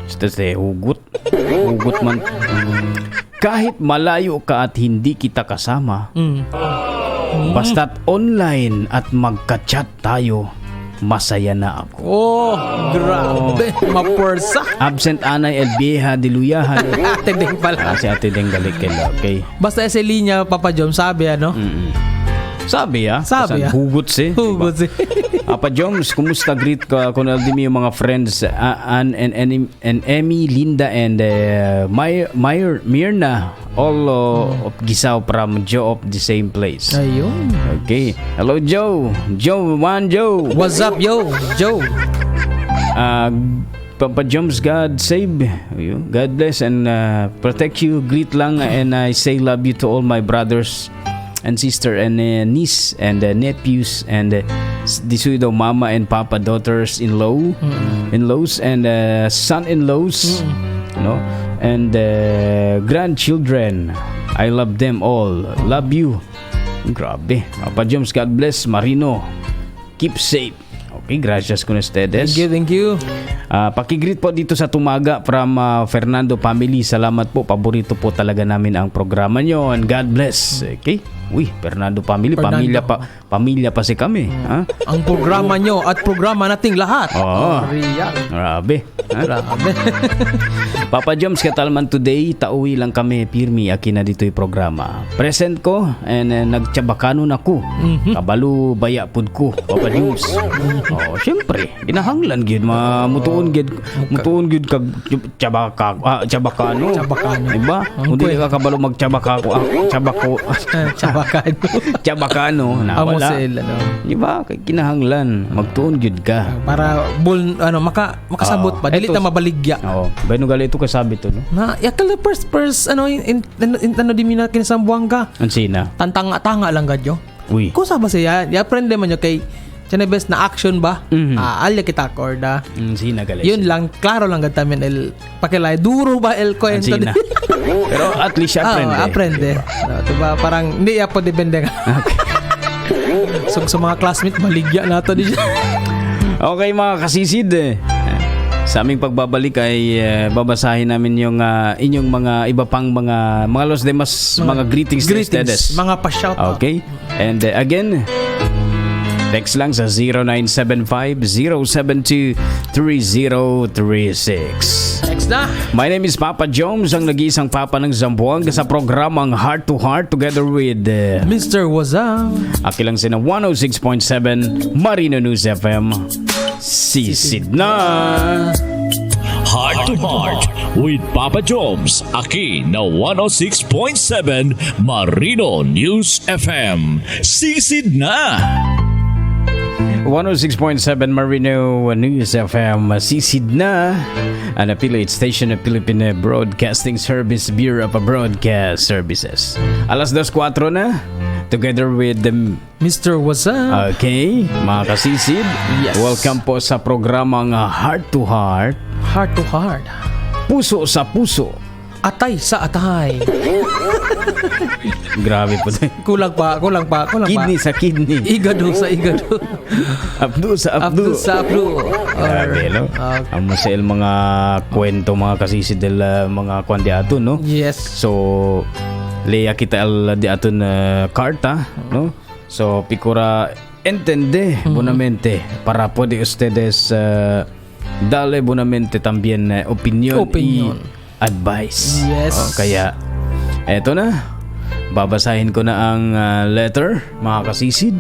[SPEAKER 2] Este este hugot. Hugot man. Kahit malayo ka at hindi kita kasama, basta't online at magka-chat tayo, masaya na ako.
[SPEAKER 4] Oh, grabe. Mapwersa.
[SPEAKER 2] Absent anay el vieja de Luyahan.
[SPEAKER 4] Ate Deng pala.
[SPEAKER 2] Ah, si Ate Deng galit kay okay.
[SPEAKER 4] Basta sa linya, Papa Jom, sabi ano?
[SPEAKER 2] Sabi ah.
[SPEAKER 4] Sabi,
[SPEAKER 2] Kasan
[SPEAKER 4] ah.
[SPEAKER 2] hugot si.
[SPEAKER 4] Hugot si.
[SPEAKER 2] Apa Joms, kumusta, greet ka kun aldi mi yung mga friends Ann and Emmy, Linda and Mirna, all of Gisao from Joe of the same place.
[SPEAKER 4] Ayun.
[SPEAKER 2] Okay. Hello Joe. Joe, one Joe.
[SPEAKER 4] What's up, yo? Joe.
[SPEAKER 2] Papa Joms, God save you. God bless and protect you. Greet lang and I say love you to all my brothers and sister and niece and nephews and disuido mama and papa, daughters in law, in-laws and son-in-laws, no, and grandchildren. I love them all. Love you. Grabe. Papa Joms, God bless. Marino. Keep safe. Okay, gracias con ustedes.
[SPEAKER 4] Thank you, thank you.
[SPEAKER 2] Ah, paki-greet po dito sa Tumaga from Fernando family. Salamat po. Paborito po talaga namin ang programa nyo. And God bless. Okay? Uy, Fernando family.
[SPEAKER 4] Fernando.
[SPEAKER 2] Pamilya pa si kami. Ha?
[SPEAKER 4] Ang programa nyo at programa nating lahat.
[SPEAKER 2] Oo.
[SPEAKER 4] Real.
[SPEAKER 2] Grabe. Ha?
[SPEAKER 4] Grabe.
[SPEAKER 2] Papa Joms, katalman today, tauwi lang kami, pirmi, akin na dito yung programa. Present ko, and nagtsabakano na ko. Kabalo, baya pud ko, Papa Joms. Oh, syempre, ginahanglan gyud ma mutuon gyud, mutuon gyud kag tsabaka, ah, tsabakano.
[SPEAKER 4] Tsabakano.
[SPEAKER 2] Diba?
[SPEAKER 4] Ang
[SPEAKER 2] Kung dili
[SPEAKER 4] pwe.
[SPEAKER 2] ka kabalo magtsabaka ko, ah, tsabako,
[SPEAKER 4] Tsabakano.
[SPEAKER 2] Tsabakano, na
[SPEAKER 4] Amo
[SPEAKER 2] wala.
[SPEAKER 4] sila, no?
[SPEAKER 2] Diba? Kay kinahanglan, magtuon gyud ka.
[SPEAKER 4] Para bul, ano, makasabot
[SPEAKER 2] Oo.
[SPEAKER 4] pa. Dili
[SPEAKER 2] Ito-
[SPEAKER 4] ta mabaligya.
[SPEAKER 2] Oo, bayno gali ito kasabi to, no?
[SPEAKER 4] Na, yakal the first, ano, in, ano, di mina kinasambuanga.
[SPEAKER 2] Ang sina.
[SPEAKER 4] Tantanga-tanga lang gadyo.
[SPEAKER 2] Uy.
[SPEAKER 4] Kusa ba siya? Ya aprende man yo kay siya best na action ba? Ah, alya kita korda.
[SPEAKER 2] Sina gali.
[SPEAKER 4] Yun lang, klaro lang gad tamin el pakilay. Duro ba el kwento?
[SPEAKER 2] Ang sina. Pero at least siya
[SPEAKER 4] Ah,
[SPEAKER 2] aprende.
[SPEAKER 4] aprende. No, diba? Parang hindi ya po depende ka. So, sa mga classmate, maligya na to di siya.
[SPEAKER 2] Okay mga kasisid. Eh. Sa aming pagbabalik ay babasahin namin yung inyong mga iba pang mga los demás mga greetings, to ustedes.
[SPEAKER 4] Greetings, mga pa-shout out.
[SPEAKER 2] Okay? And again, text lang sa 0975-072-3036.
[SPEAKER 4] Next na.
[SPEAKER 2] My name is Papa Jones, ang nag-iisang papa ng Zamboanga sa programang Heart to Heart together with
[SPEAKER 4] Mr. Wazam.
[SPEAKER 2] Akilang sina 106.7 Marino News FM. Sisid na!
[SPEAKER 5] Heart to Heart with Papa Jones. Aki na 106.7 Marino News FM. Sisid na!
[SPEAKER 2] 106.7 Marino News FM, Sisid na, an affiliate station of Philippine Broadcasting Service, Bureau of Broadcast Services. Alas 2:04 na, together with the
[SPEAKER 4] Mr. What's up?
[SPEAKER 2] Okay, mga kasisid.
[SPEAKER 4] Yes.
[SPEAKER 2] Welcome po sa programang Heart to Heart,
[SPEAKER 4] Heart to heart.
[SPEAKER 2] Puso sa puso.
[SPEAKER 4] Atay sa atay.
[SPEAKER 2] Grabe po.
[SPEAKER 4] Kulang pa, kulang pa, kulang pa.
[SPEAKER 2] Kidney sa kidney.
[SPEAKER 4] Igado sa igado.
[SPEAKER 2] Abdo sa abdo.
[SPEAKER 4] Abdo sa abdo.
[SPEAKER 2] Grabe, no?
[SPEAKER 4] Okay.
[SPEAKER 2] Ang masail mga kwento, mga kasisid del mga kwan di ato, no?
[SPEAKER 4] Yes.
[SPEAKER 2] So, lea kita al di aton karta, no? So, pikura entende bonamente para pwede ustedes dale bonamente también opinion,
[SPEAKER 4] Opinion.
[SPEAKER 2] y advice.
[SPEAKER 4] Yes.
[SPEAKER 2] Oh, kaya, eto na. Babasahin ko na ang letter, mga kasisid.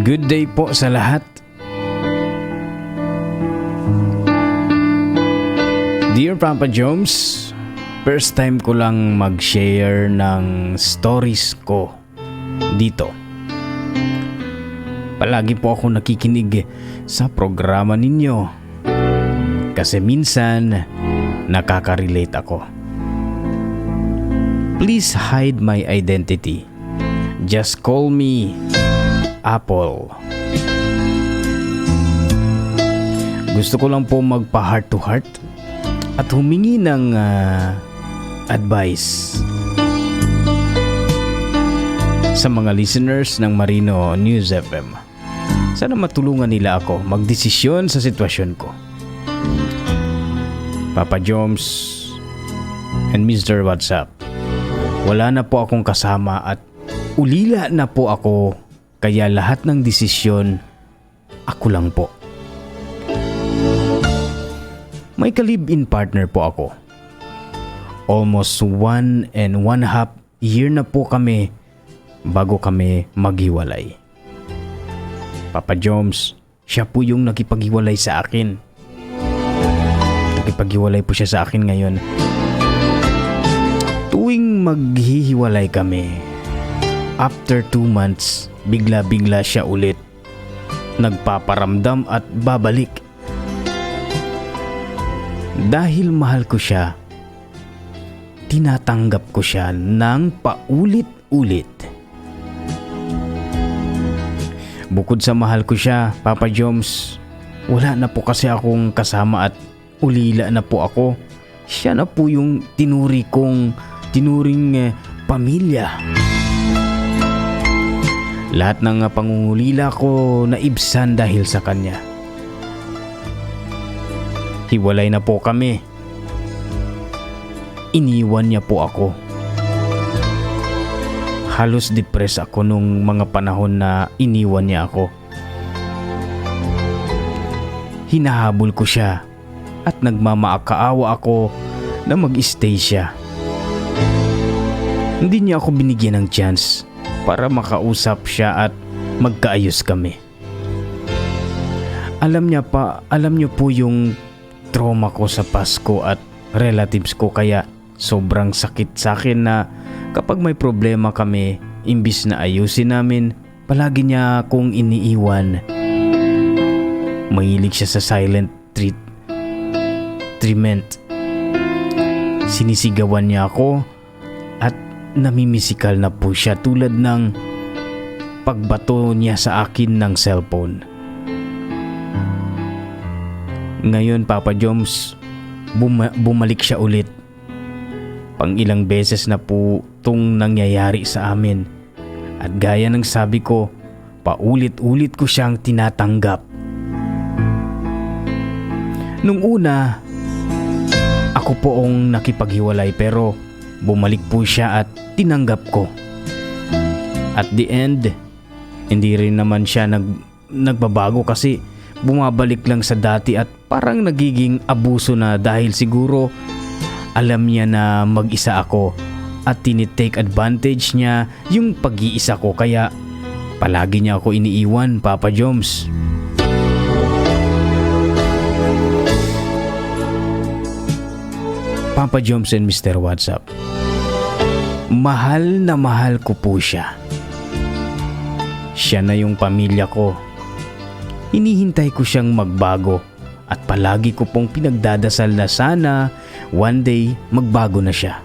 [SPEAKER 2] Good day po sa lahat. Dear Papa Jones, first time ko lang mag-share ng stories ko dito. Palagi po ako nakikinig sa programa ninyo kasi minsan nakaka-relate ako. Please hide my identity. Just call me Apple. Gusto ko lang po magpa heart to heart at humingi ng advice sa mga listeners ng Marino News FM. Sana matulungan nila ako magdesisyon sa sitwasyon ko. Papa Joms and Mr. WhatsApp, wala na po akong kasama at ulila na po ako, kaya lahat ng desisyon ako lang po. May ka-live-in partner po ako. Almost 1.5 year na po kami bago kami maghiwalay. Papa Joms, siya po yung nakipaghiwalay sa akin. Nakipaghiwalay po siya sa akin ngayon. Tuwing maghihiwalay kami, after 2 months, bigla-bigla siya ulit nagpaparamdam at babalik. Dahil mahal ko siya, tinatanggap ko siya ng paulit-ulit. Bukod sa mahal ko siya, Papa Joms, wala na po kasi akong kasama at ulila na po ako. Siya na po yung tinuri kong tinuring pamilya. Lahat ng pangungulila ko naibsan dahil sa kanya. Hiwalay na po kami. Iniwan niya po ako. Halos depressed ako nung mga panahon na iniwan niya ako. Hinahabol ko siya at nagmamaakaawa ako na mag-stay siya. Hindi niya ako binigyan ng chance para makausap siya at magkaayos kami. Alam niyo po yung trauma ko sa Pasko at relatives ko, kaya sobrang sakit sa akin na kapag may problema kami, imbis na ayusin namin, palagi niya akong iniiwan. Mahilig siya sa silent treatment. Sinisigawan niya ako at namimisikal na po siya tulad ng pagbato niya sa akin ng cellphone. Ngayon, Papa Joms, bumalik siya ulit. Pang ilang beses na po itong nangyayari sa amin. At gaya ng sabi ko, paulit-ulit ko siyang tinatanggap. Nung una, ako po ang nakipaghiwalay pero bumalik po siya at tinanggap ko. At the end, hindi rin naman siya nagbabago kasi bumabalik lang sa dati at parang nagiging abuso na dahil siguro alam niya na mag-isa ako at tinitake advantage niya yung pag-iisa ko kaya palagi niya ako iniiwan, Papa Joms. Papa Joms and Mr. WhatsApp. Mahal na mahal ko po siya. Siya na yung pamilya ko. Hinihintay ko siyang magbago at palagi ko pong pinagdadasal na sana one day magbago na siya.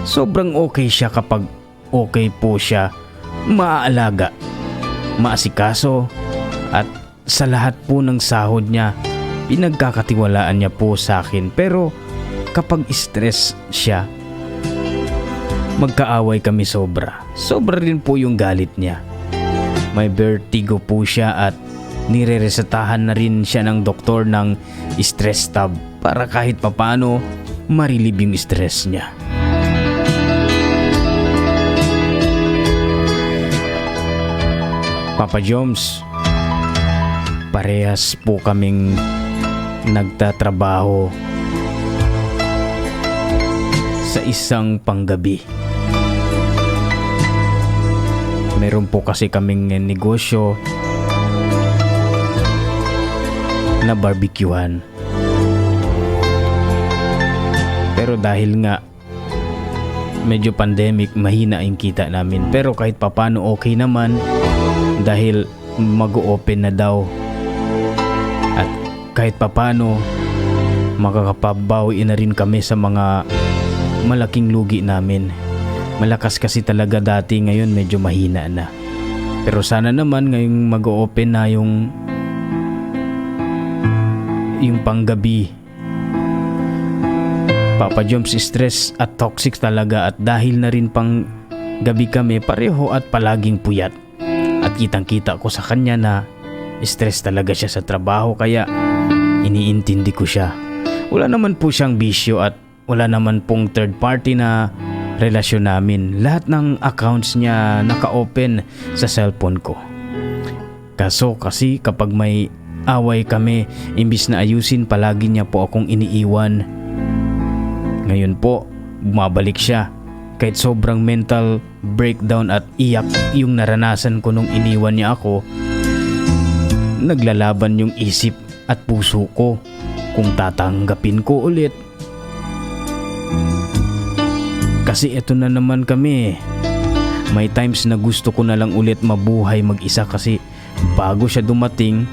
[SPEAKER 2] Sobrang okay siya kapag okay po siya, maaalaga, maasikaso at sa lahat po ng sahod niya, pinagkakatiwalaan niya po sa akin. Pero kapag stress siya, magkaaway kami sobra. Sobra rin po yung galit niya. May vertigo po siya at nireresetahan na rin siya ng doktor ng stress tab para kahit papano marilib yung stress niya. Papa Joms, parehas po kaming nagtatrabaho sa isang panggabi. Meron po kasi kaming negosyo na barbecuehan. Pero dahil nga medyo pandemic, mahina yung kita namin. Pero kahit papano okay naman dahil mag-open na daw. At kahit papano makakapabawi na rin kami sa mga malaking lugi namin. Malakas kasi talaga dati, ngayon medyo mahina na. Pero sana naman ngayong mag-open na yung panggabi. Papa Joms, stress at toxic talaga at dahil na rin pang gabi kami pareho at palaging puyat. At kitang-kita ko sa kanya na stress talaga siya sa trabaho kaya iniintindi ko siya. Wala naman po siyang bisyo at wala naman pong third party na relasyon namin. Lahat ng accounts niya naka-open sa cellphone ko. Kaso kasi kapag may away kami, imbis na ayusin palagi niya po akong iniiwan. Ngayon po, bumabalik siya. Kahit sobrang mental breakdown at iyak yung naranasan ko nung iniwan niya ako, naglalaban yung isip at puso ko kung tatanggapin ko ulit. Kasi eto na naman kami. May times na gusto ko na lang ulit mabuhay mag-isa kasi bago siya dumating,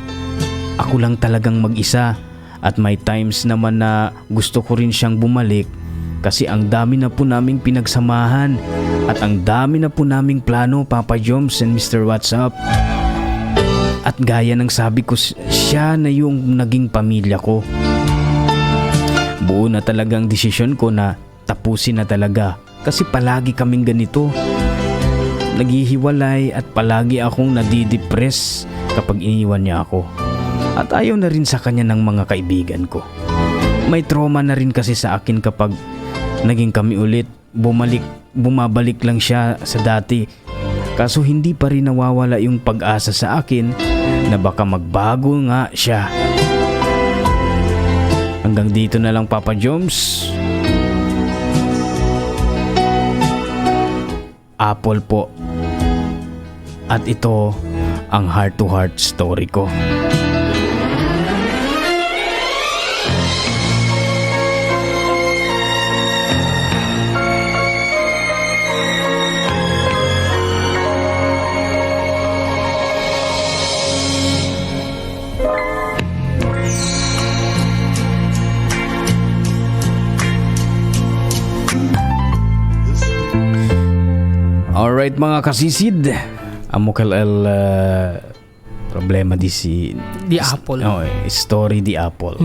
[SPEAKER 2] ako lang talagang mag-isa. At may times naman na gusto ko rin siyang bumalik kasi ang dami na po naming pinagsamahan at ang dami na po naming plano, Papa Joms and Mr. WhatsApp. At gaya ng sabi ko, siya na yung naging pamilya ko. Buo na talagang desisyon ko na tapusin na talaga kasi palagi kaming ganito. Naghihiwalay at palagi akong nadidepress kapag iniwan niya ako. At ayaw na rin sa kanya ng mga kaibigan ko. May trauma na rin kasi sa akin kapag naging kami ulit, bumabalik lang siya sa dati. Kaso hindi pa rin nawawala yung pag-asa sa akin na baka magbago nga siya. Hanggang dito na lang, Papa Joms. Apple po. At ito ang heart to heart story ko. Alright mga kasisid, amo el problema di si
[SPEAKER 4] Di Apple.
[SPEAKER 2] Oh, story di Apple.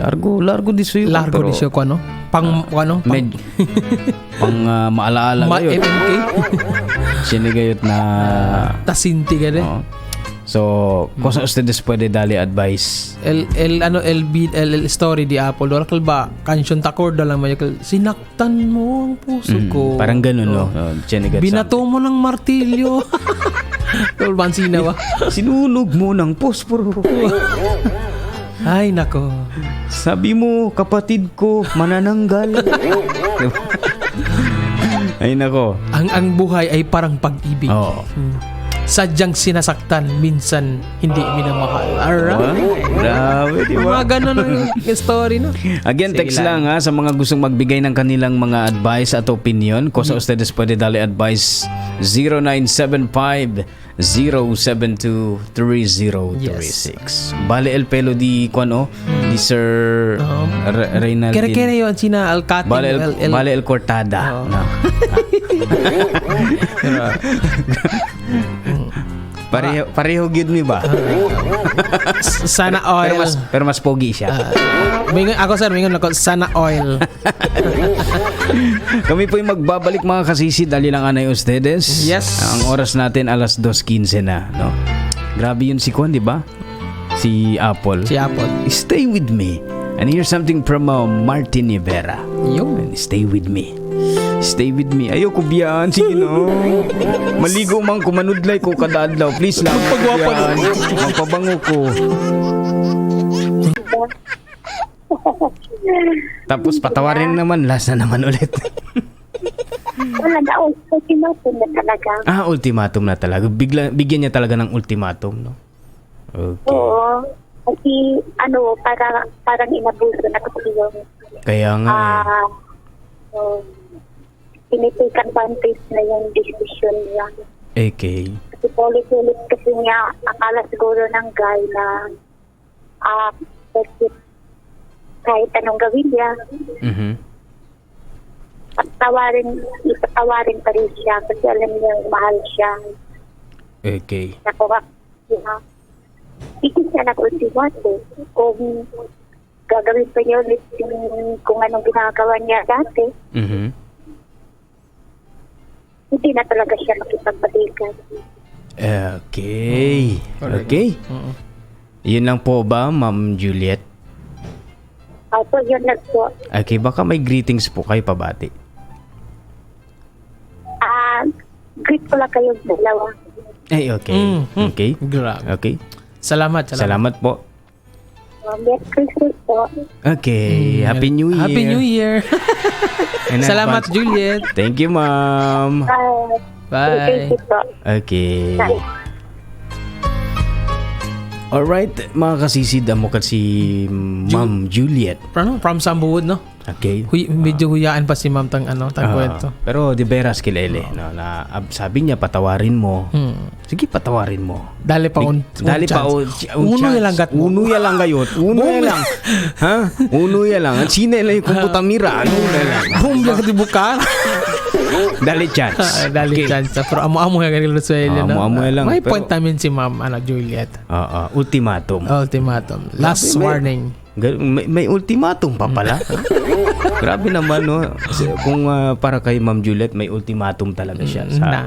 [SPEAKER 2] Largo, largo di suyo.
[SPEAKER 4] Largo di siya ko ano? Pang ano? Pang,
[SPEAKER 2] Pang maalaala
[SPEAKER 4] ma
[SPEAKER 2] gayot.
[SPEAKER 4] MMK?
[SPEAKER 2] Sinigayot na
[SPEAKER 4] Tasinti ka rin.
[SPEAKER 2] Oo. So, kung sa ustedes pwede dali advice.
[SPEAKER 4] El el ano LB L, L story di Apple. Wala kal ba kansyon takorda lang man kal sinaktan mo ang puso ko.
[SPEAKER 2] Parang ganun, no? Oh, sinigat
[SPEAKER 4] Binato mo ng martilyo. Tol bansina ba?
[SPEAKER 2] Sinunog mo ng posporo.
[SPEAKER 4] Ay nako.
[SPEAKER 2] Sabi mo, kapatid ko, manananggal. Diba? Ay nako.
[SPEAKER 4] Ang buhay ay parang pag-ibig.
[SPEAKER 2] Oo.
[SPEAKER 4] Sadyang sinasaktan, minsan hindi minamahal. Alright.
[SPEAKER 2] Grabe, di ba?
[SPEAKER 4] Mga ganun ang story, no?
[SPEAKER 2] Again,
[SPEAKER 4] Sige
[SPEAKER 2] text lang ha, sa mga gustong magbigay ng kanilang mga advice at opinion. Kung sa ustedes pwede dali advice, 0975 072 3036. Bale el pelo di kuan oh, di Sir Reynaldin.
[SPEAKER 4] Kere-kere yun, sina Alcatin.
[SPEAKER 2] Bale el,
[SPEAKER 4] El,
[SPEAKER 2] Bale el Cortada. No. Pareho pareho gyud mi ba?
[SPEAKER 4] Sana oil.
[SPEAKER 2] Pero mas pogi siya.
[SPEAKER 4] Mingon, ako sir, mingon ako, sana oil.
[SPEAKER 2] Kami po'y magbabalik, mga kasisi. Dali lang anay ustedes.
[SPEAKER 4] Yes.
[SPEAKER 2] Ang oras natin alas 2:15 na, no? Grabe yun si Kwan, di ba? Si Apple.
[SPEAKER 4] Si Apple.
[SPEAKER 2] Stay with me. And here's something from Martin Rivera.
[SPEAKER 4] Yung.
[SPEAKER 2] And stay with me. Stay with me. Ayoko biyan. Sige no. Maligo man ko, manudlay ko kada adlaw. Please lang.
[SPEAKER 4] Magpagwapa
[SPEAKER 2] Biyan. Magpabango ko. Tapos patawarin naman. Last na naman ulit.
[SPEAKER 6] Wala na, ultimatum na talaga.
[SPEAKER 2] Ah, ultimatum na talaga. Bigla, bigyan niya talaga ng ultimatum, no? Okay.
[SPEAKER 6] Oo. Kasi, ano, parang inabuso na kasi yung,
[SPEAKER 2] Kaya nga eh.
[SPEAKER 6] So, tinitake advantage na yung decision niya.
[SPEAKER 2] Okay.
[SPEAKER 6] Kasi paulit-ulit kasi niya, akala siguro ng guy na, kasi kahit anong gawin niya, patawarin, ipatawarin pa rin siya kasi alam niya mahal siya. Nakuha niya. Hindi siya nag-ultimatum. Kung gagawin pa niya ulit yung kung anong ginagawa niya dati, hindi na talaga siya makipagbalikan.
[SPEAKER 2] Okay. Okay. Yun lang po ba, Ma'am Juliet?
[SPEAKER 6] Opo, yun lang po.
[SPEAKER 2] Okay, baka may greetings po kayo pabati.
[SPEAKER 6] Greet ko lang kayong dalawa.
[SPEAKER 2] Ay, okay. Okay.
[SPEAKER 4] Grabe.
[SPEAKER 2] Okay.
[SPEAKER 4] Salamat, salamat.
[SPEAKER 2] Salamat po.
[SPEAKER 6] Merry Christmas po.
[SPEAKER 2] Okay. Happy New Year.
[SPEAKER 4] Happy New Year.
[SPEAKER 2] In
[SPEAKER 4] Salamat,
[SPEAKER 2] advance.
[SPEAKER 4] Juliet.
[SPEAKER 2] Thank you, ma'am.
[SPEAKER 6] Bye.
[SPEAKER 4] Bye.
[SPEAKER 6] Thank you po.
[SPEAKER 2] Okay.
[SPEAKER 6] Bye.
[SPEAKER 2] Alright, mga kasisid, amo ka si Ma'am Juliet.
[SPEAKER 4] From, ano? From Sambuod, no?
[SPEAKER 2] Okay.
[SPEAKER 4] Huy, medyo huyaan pa si ma'am tang ano, tang kwento.
[SPEAKER 2] Pero de veras kilele, no, na sabi niya patawarin mo. Sige, patawarin mo.
[SPEAKER 4] Dali pa un
[SPEAKER 2] Dali pa
[SPEAKER 4] chance.
[SPEAKER 2] un
[SPEAKER 4] Uno
[SPEAKER 2] chance.
[SPEAKER 4] ya lang gat mo.
[SPEAKER 2] Uno ya lang gayot. Uno ya lang. Ha? Uno ya lang. Ang sina lang yung komputamira. Ano na lang.
[SPEAKER 4] Boom, lang ka dibuka.
[SPEAKER 2] Dali chance.
[SPEAKER 4] Dali chance. Pero amo-amo ya ganito sa
[SPEAKER 2] Ah,
[SPEAKER 4] no?
[SPEAKER 2] amo-amo ya lang.
[SPEAKER 4] May
[SPEAKER 2] Pero-
[SPEAKER 4] point namin si ma'am ano, Juliet.
[SPEAKER 2] Ultimatum.
[SPEAKER 4] Ultimatum. Last warning.
[SPEAKER 2] May ultimatum pa pala. Grabe naman, no? Kasi kung para kay Ma'am Juliet, may ultimatum talaga siya. Sa,
[SPEAKER 4] Na.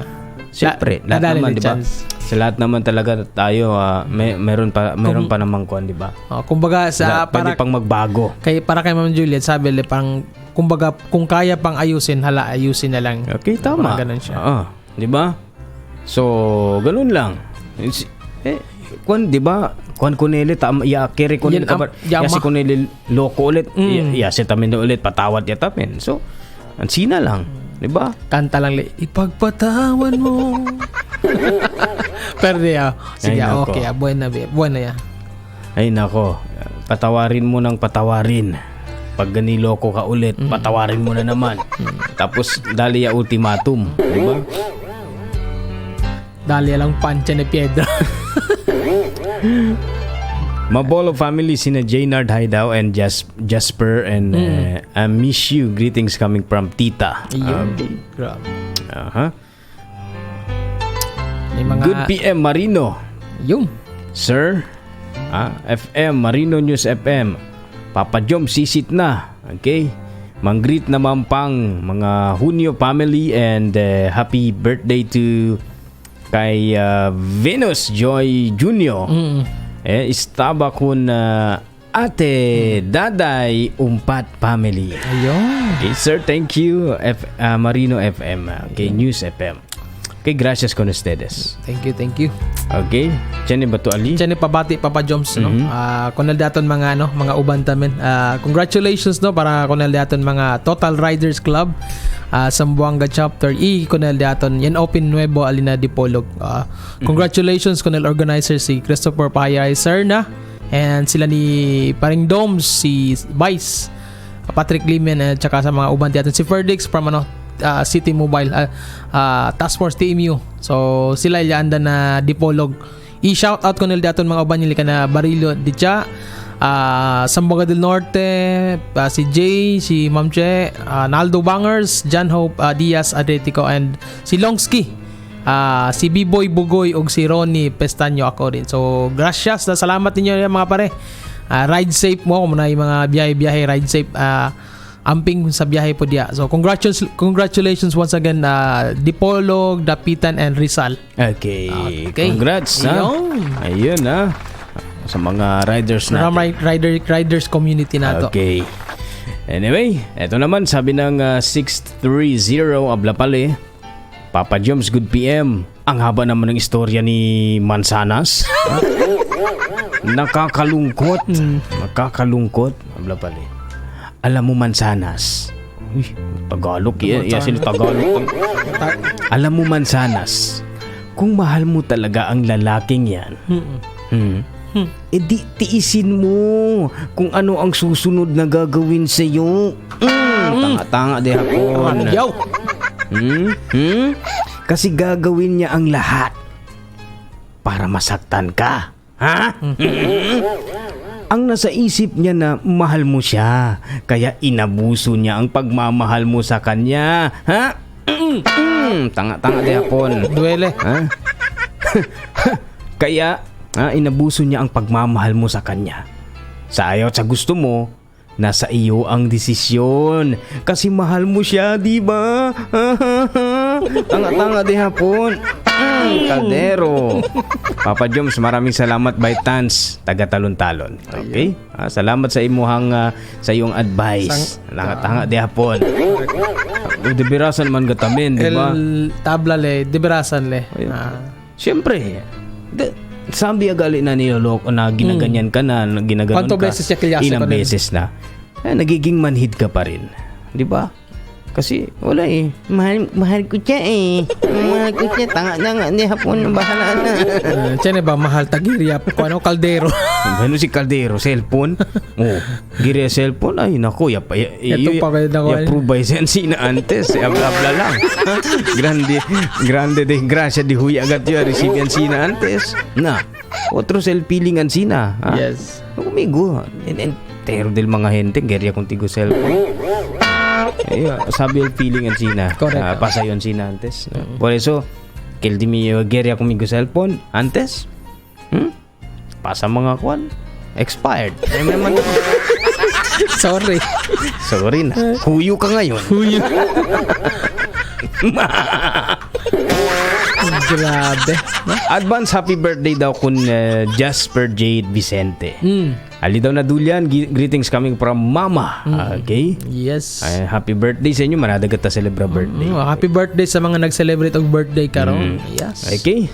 [SPEAKER 2] Siyempre, lahat
[SPEAKER 4] Nadali
[SPEAKER 2] naman,
[SPEAKER 4] ni
[SPEAKER 2] di ba?
[SPEAKER 4] chance.
[SPEAKER 2] Sa lahat naman talaga tayo, meron pa namang kuan, di ba?
[SPEAKER 4] Oh, kumbaga sa
[SPEAKER 2] Lahat, pwede
[SPEAKER 4] para
[SPEAKER 2] pang magbago.
[SPEAKER 4] kay para kay Ma'am Juliet, sabi nila parang kumbaga kung kaya pang ayusin, hala ayusin na lang.
[SPEAKER 2] Okay, tama.
[SPEAKER 4] Parang ganun siya.
[SPEAKER 2] Oo, di ba? So, ganun lang. Eh, kuan, di ba? Kuan kunili, tam, ya, kere kunili,
[SPEAKER 4] Yan ang-
[SPEAKER 2] kabar, ya
[SPEAKER 4] yama.
[SPEAKER 2] si kunili, loko ulit, ya, ya si tamin na ulit, patawad ya tamin. So, ang sina lang, di ba?
[SPEAKER 4] Kanta lang li, ipagpatawan mo. Pero di ah. Sige,
[SPEAKER 2] Ay, nako.
[SPEAKER 4] okay, buena, buena ya.
[SPEAKER 2] Ay nako, patawarin mo ng patawarin. Pag ganiloko ka ulit, patawarin mo na naman. Tapos, dali ya ultimatum, di ba?
[SPEAKER 4] Dali lang pancha ni piedra.
[SPEAKER 2] Mabolo family, sina Jaynard Haidao and Jasper and I miss you. Greetings coming from Tita.
[SPEAKER 4] Ayun. Grabe.
[SPEAKER 2] Aha.
[SPEAKER 4] May mga
[SPEAKER 2] Good PM Marino.
[SPEAKER 4] Yung.
[SPEAKER 2] Sir, FM, Marino News FM. Papa Jom, sisit na. Okay? Manggreet naman pang mga Junio family and happy birthday to kay Venus Joy Junio. Eh, istaba kun Ate Daday Umpat family.
[SPEAKER 4] Ayun.
[SPEAKER 2] Okay, sir, thank you. Marino FM. Okay, News FM. Okay, gracias con ustedes.
[SPEAKER 4] Thank you, thank you.
[SPEAKER 2] Okay, Jenny ba to Ali?
[SPEAKER 4] Diyan pabati Papa Joms, no. Kunal daton mga ano, mga uban tamen. Congratulations no para kunal daton mga Total Riders Club Zamboanga Chapter E kunal daton yan Open Nuevo Alina Dipolog. Congratulations kunal organizer si Christopher Payay Serna and sila ni Paring Doms, si Vice Patrick Limen at saka sa mga uban daton si Ferdix from ano City Mobile Task Force TMU. So sila anda na Dipolog. I-shout out ko nila daton mga uban nila na Barillo Dicha, Zamboanga del Norte, si Jay, si Ma'am Che, Naldo Bangers, John Hope Diaz Atletico and si Longski. Si B-Boy Bugoy ug si Ronnie Pestaño ako rin. So gracias, salamat ninyo mga pare. Ride safe mo kung na yung mga biyahe-biyahe, ride safe. Amping sa biyahe po diya. So congratulations congratulations once again Dipolog, Dapitan and Rizal.
[SPEAKER 2] Okay.
[SPEAKER 4] Okay.
[SPEAKER 2] Congrats, ha?
[SPEAKER 4] Ayun.
[SPEAKER 2] Ayun, ha? Sa mga riders natin.
[SPEAKER 4] Ram Riders community na to.
[SPEAKER 2] Okay. Anyway, eto naman sabi ng 630 abla pale. Papa Joms, good PM. Ang haba naman ng istorya ni Mansanas. Ha? Nakakalungkot. Nakakalungkot. Abla pale. Alam mo Mansanas. Uy, Tagalog. Yeah, sila Tagalog. Alam mo Mansanas, kung mahal mo talaga ang lalaking yan, eh di tiisin mo kung ano ang susunod na gagawin sa iyo. Tanga-tanga di hapon.
[SPEAKER 4] Yo.
[SPEAKER 2] Kasi gagawin niya ang lahat para masaktan ka. Ha? Ang nasa isip niya na mahal mo siya, kaya inabuso niya ang pagmamahal mo sa kanya. Ha? Tanga-tanga di hapon.
[SPEAKER 4] Duele.
[SPEAKER 2] Ha? Kaya inabuso niya ang pagmamahal mo sa kanya. Sa ayaw at sa gusto mo, nasa iyo ang desisyon. Kasi mahal mo siya, di ba? Tanga-tanga di hapon. Kaldero. Papa Joms, maraming salamat by Tans, taga Talon-Talon. Okay? Salamat sa imuhang sa iyong advice. Tanga-tanga di hapon. Debirasan man gatamin, di ba?
[SPEAKER 4] El tabla le, deberasan le.
[SPEAKER 2] Siyempre, sabi agali na niloloko na ginaganyan ka na, ginaganon
[SPEAKER 4] Kwanto
[SPEAKER 2] ka.
[SPEAKER 4] beses siya kilyasa
[SPEAKER 2] Ilang
[SPEAKER 4] ka na?
[SPEAKER 2] beses na. Eh, nagiging manhid ka pa rin. Di ba? Kasi wala eh. Mahal, mahal ko siya eh. Mahal ko siya. Tanga na nga. Hindi hapon. Bahala na.
[SPEAKER 4] Tiyan ba mahal tagirya ko ano kaldero.
[SPEAKER 2] Ano si Caldero? Cellphone? Oh, gire cellphone? Ay, naku. Ya, ya,
[SPEAKER 4] Ito pa kayo na
[SPEAKER 2] ya, prove by sensi na antes. Abla-abla lang. Grande, grande de gracia di huy agad yun. Receive yan sina antes. Na, otro self-feeling an sina. Ha?
[SPEAKER 4] Yes.
[SPEAKER 2] Umigo. Entero del mga gente, gerya contigo cellphone. Eh, sabi el feeling an sina.
[SPEAKER 4] Correcto.
[SPEAKER 2] Pasa yun sina antes. Por eso, que el di mi gerya conmigo cellphone antes. Pasa mga kwan. Expired. Ay, may man-
[SPEAKER 4] Sorry.
[SPEAKER 2] Sorry na. Huyo ka ngayon.
[SPEAKER 4] Huyo. Grabe. No?
[SPEAKER 2] Advance happy birthday daw kun Jasper Jade Vicente. Ali daw na dulyan, greetings coming from Mama. Okay?
[SPEAKER 4] Yes.
[SPEAKER 2] Ay, happy birthday sa inyo. Manadagat ta celebra birthday.
[SPEAKER 4] Happy birthday sa mga nag-celebrate og birthday karon. Yes.
[SPEAKER 2] Okay?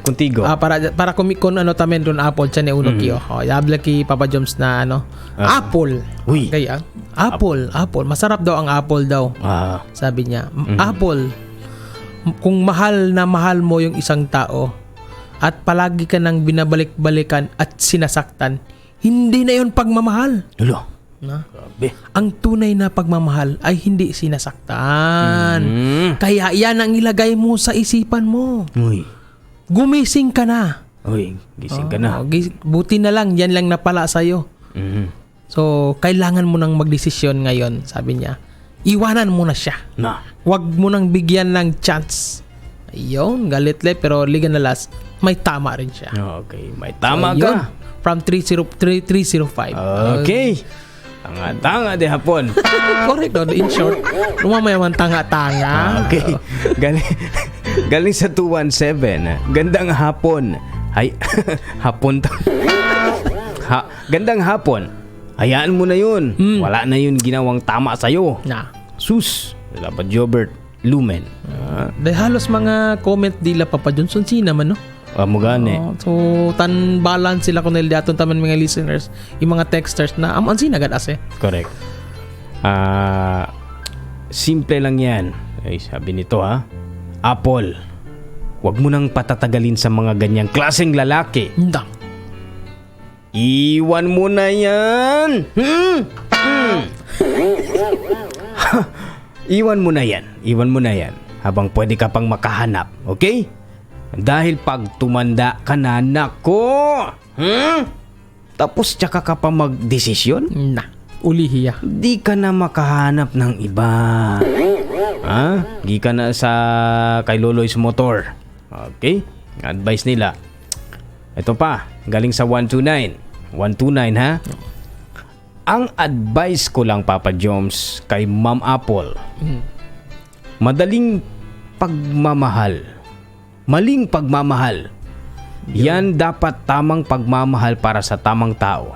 [SPEAKER 2] Contigo.
[SPEAKER 4] Para kumikon ano tamen ron Apple tiyan uno kiyo. Oh, yabla ki Papa Joms na ano. Apple.
[SPEAKER 2] Uy.
[SPEAKER 4] Okay, ah. Apple, apple. Masarap daw ang apple daw. Sabi niya, apple. Kung mahal na mahal mo yung isang tao at palagi ka nang binabalik-balikan at sinasaktan, hindi na yun pagmamahal.
[SPEAKER 2] Ulo.
[SPEAKER 4] Na?
[SPEAKER 2] Grabe.
[SPEAKER 4] Ang tunay na pagmamahal ay hindi sinasaktan. Kaya yan ang ilagay mo sa isipan mo.
[SPEAKER 2] Uy.
[SPEAKER 4] Gumising ka na.
[SPEAKER 2] Uy, gising ka na.
[SPEAKER 4] Oh, buti na lang, yan lang napala sa'yo. So, kailangan mo nang magdesisyon ngayon, sabi niya. Iwanan mo na siya.
[SPEAKER 2] Na.
[SPEAKER 4] Huwag mo nang bigyan ng chance. Ayun, galit le, pero ligan na last, may tama rin siya.
[SPEAKER 2] Okay, may tama
[SPEAKER 4] So, yun,
[SPEAKER 2] ka.
[SPEAKER 4] From 30305.
[SPEAKER 2] Okay. Tanga-tanga de hapon.
[SPEAKER 4] Correct, no? In short, lumamaya man tanga-tanga.
[SPEAKER 2] Okay. Galing, galing sa 217. Gandang hapon. Ay, hapon ta. Ha, gandang hapon. Hayaan mo na yun. Wala na yun ginawang tama sa'yo.
[SPEAKER 4] Na.
[SPEAKER 2] Sus. Dapat Jobert Lumen.
[SPEAKER 4] Dahil halos mga comment dila Papa Johnson sina man, no?
[SPEAKER 2] Amo gani.
[SPEAKER 4] Oh, so tan balance sila kunel daton taman mga listeners, yung mga texters na am sina gad ase.
[SPEAKER 2] Correct. Simple lang yan. Ay, sabi nito ha. Apple, wag mo nang patatagalin sa mga ganyang klaseng lalaki.
[SPEAKER 4] Hindi.
[SPEAKER 2] Iwan mo na yan! Hmm? Hmm. Iwan mo na yan. Iwan mo na yan. Habang pwede ka pang makahanap. Okay? Dahil pag tumanda ka na, nako! Hmm? Tapos tsaka ka pa magdesisyon?
[SPEAKER 4] Na. Ulihiya.
[SPEAKER 2] Di ka na makahanap ng iba. Ha? Di ka na sa kay Loloy's motor. Okay? Advice nila. Ito pa, galing sa 129. 129 ha? Ang advice ko lang, Papa Joms, kay Ma'am Apple. Madaling pagmamahal. Maling pagmamahal. Yan dapat tamang pagmamahal para sa tamang tao.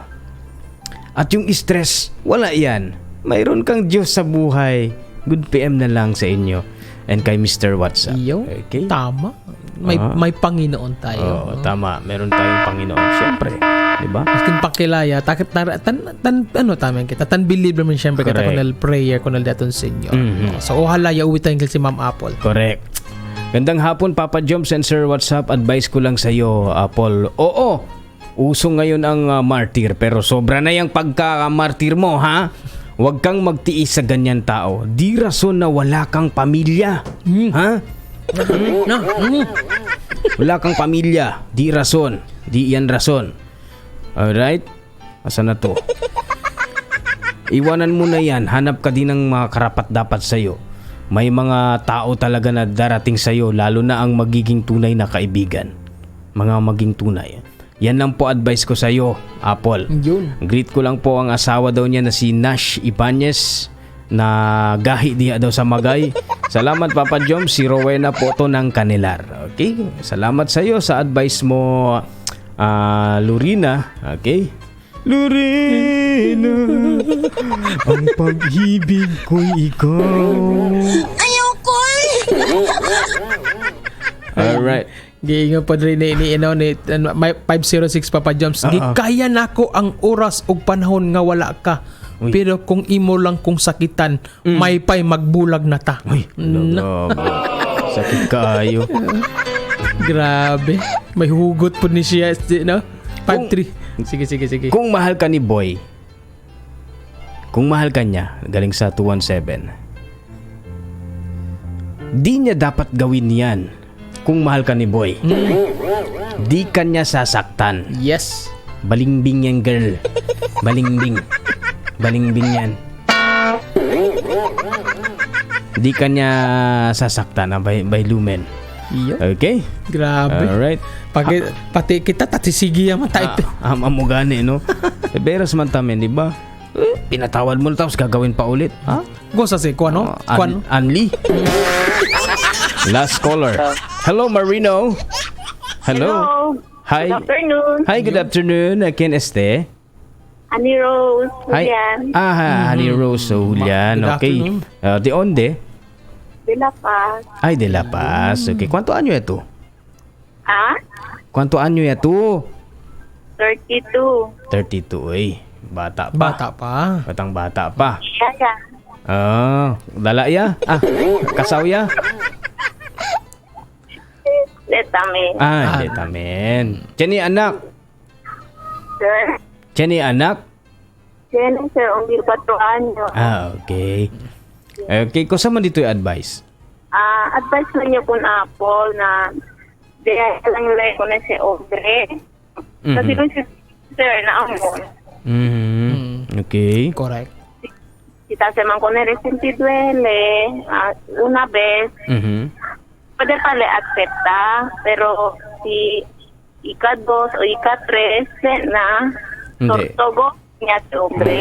[SPEAKER 2] At yung stress, wala yan. Mayroon kang Diyos sa buhay. Good PM na lang sa inyo. And kay Mr. WhatsApp.
[SPEAKER 4] Iyo.
[SPEAKER 2] Okay?
[SPEAKER 4] Tama. May Panginoon tayo.
[SPEAKER 2] Oo, tama. Meron tayong Panginoon. Siyempre. Diba?
[SPEAKER 4] Maskin pakilaya, takit tan, tan ano tamen kita, tan believe naman siyempre kita kunel prayer kunel daton sa inyo. So ohala ya uwi tayo si Ma'am Apple.
[SPEAKER 2] Correct. Gandang hapon, Papa Joms and Sir WhatsApp. Advice ko lang sa iyo, Apple. Oo, uso ngayon ang martyr, pero sobra na yung pagka-martyr mo, ha? Huwag kang magtiis sa ganyan tao. Di rason na wala kang pamilya. Ha? Wala kang pamilya. Di rason. Di yan rason. Alright? Asa na to? Iwanan mo na yan. Hanap ka din ng mga karapat-dapat sa'yo. May mga tao talaga na darating sa'yo, lalo na ang magiging tunay na kaibigan. Mga maging tunay. Yan lang po advice ko sa'yo, Apple.
[SPEAKER 4] Yun.
[SPEAKER 2] Greet ko lang po ang asawa daw niya na si Nash Ibanez na gahi diya daw sa Magay. Salamat Papa Jom, si Rowena po to ng Canelar. Okay? Salamat sa iyo sa advice mo, Lurina. Okay? Lurina, ang pag-ibig ko'y ikaw.
[SPEAKER 3] Ayoko.
[SPEAKER 2] Alright.
[SPEAKER 4] Giingon pa rin ni ano ni may 506 Papa Joms. Gikaya nako ang oras ug panahon nga wala ka.
[SPEAKER 2] Uy.
[SPEAKER 4] Pero kung imo lang kung sakitan, may pay magbulag na ta.
[SPEAKER 2] Uy, grabe. Sakit kaayo.
[SPEAKER 4] Grabe. May hugot po ni siya, no? 5-3. Sige.
[SPEAKER 2] Kung mahal ka ni Boy, kung mahal ka niya, galing sa 217, di niya dapat gawin yan kung mahal ka ni Boy. Di ka niya sasaktan.
[SPEAKER 4] Yes.
[SPEAKER 2] Balingbing yan, girl. Balingbing. Balingbing yan. Di ka niya sasaktan by Lumen.
[SPEAKER 4] Iyo.
[SPEAKER 2] Okay?
[SPEAKER 4] Grabe.
[SPEAKER 2] Alright.
[SPEAKER 4] Pati kita tatisigi ang mata ito.
[SPEAKER 2] Amo gani, no? Beras man tamin, di ba? Eh, pinatawad mo na tapos gagawin pa ulit. Ha?
[SPEAKER 4] Gosa si kuano? Kuano?
[SPEAKER 2] Anli? Last caller. Hello, Marino. Hello. Hi.
[SPEAKER 6] Good afternoon.
[SPEAKER 2] Hi, good afternoon. Ken este?
[SPEAKER 6] Annie Rose.
[SPEAKER 2] Hi.
[SPEAKER 6] Julian.
[SPEAKER 2] Honey Rose. So, Julian.
[SPEAKER 4] Good
[SPEAKER 2] Okay.
[SPEAKER 4] afternoon.
[SPEAKER 2] De onde?
[SPEAKER 6] De La Paz.
[SPEAKER 2] Ay, de La Paz. Okay. Quanto año ito?
[SPEAKER 6] Ah?
[SPEAKER 2] Quanto año ito?
[SPEAKER 6] 32.
[SPEAKER 2] 32, eh. Bata pa.
[SPEAKER 4] Bata pa.
[SPEAKER 2] Batang bata pa.
[SPEAKER 6] Yeah.
[SPEAKER 2] Dala ya? Kasaw ya?
[SPEAKER 6] Letame.
[SPEAKER 2] Letamen. Jenny anak.
[SPEAKER 6] Sir.
[SPEAKER 2] Jenny anak.
[SPEAKER 6] Jenny, sir, only 4 años.
[SPEAKER 2] Okay. Okay, kusa man dito yung advice?
[SPEAKER 6] Advice lang niyo po na Apple na diya lang lang ko na si Aubrey. Kasi kung si sir na amor,
[SPEAKER 2] Okay.
[SPEAKER 4] Correct.
[SPEAKER 6] kita se man con el duele una vez, puede pale aceptar, pero si ika dos o ika tres na
[SPEAKER 2] Hindi.
[SPEAKER 6] tortogo. Niya si hombre.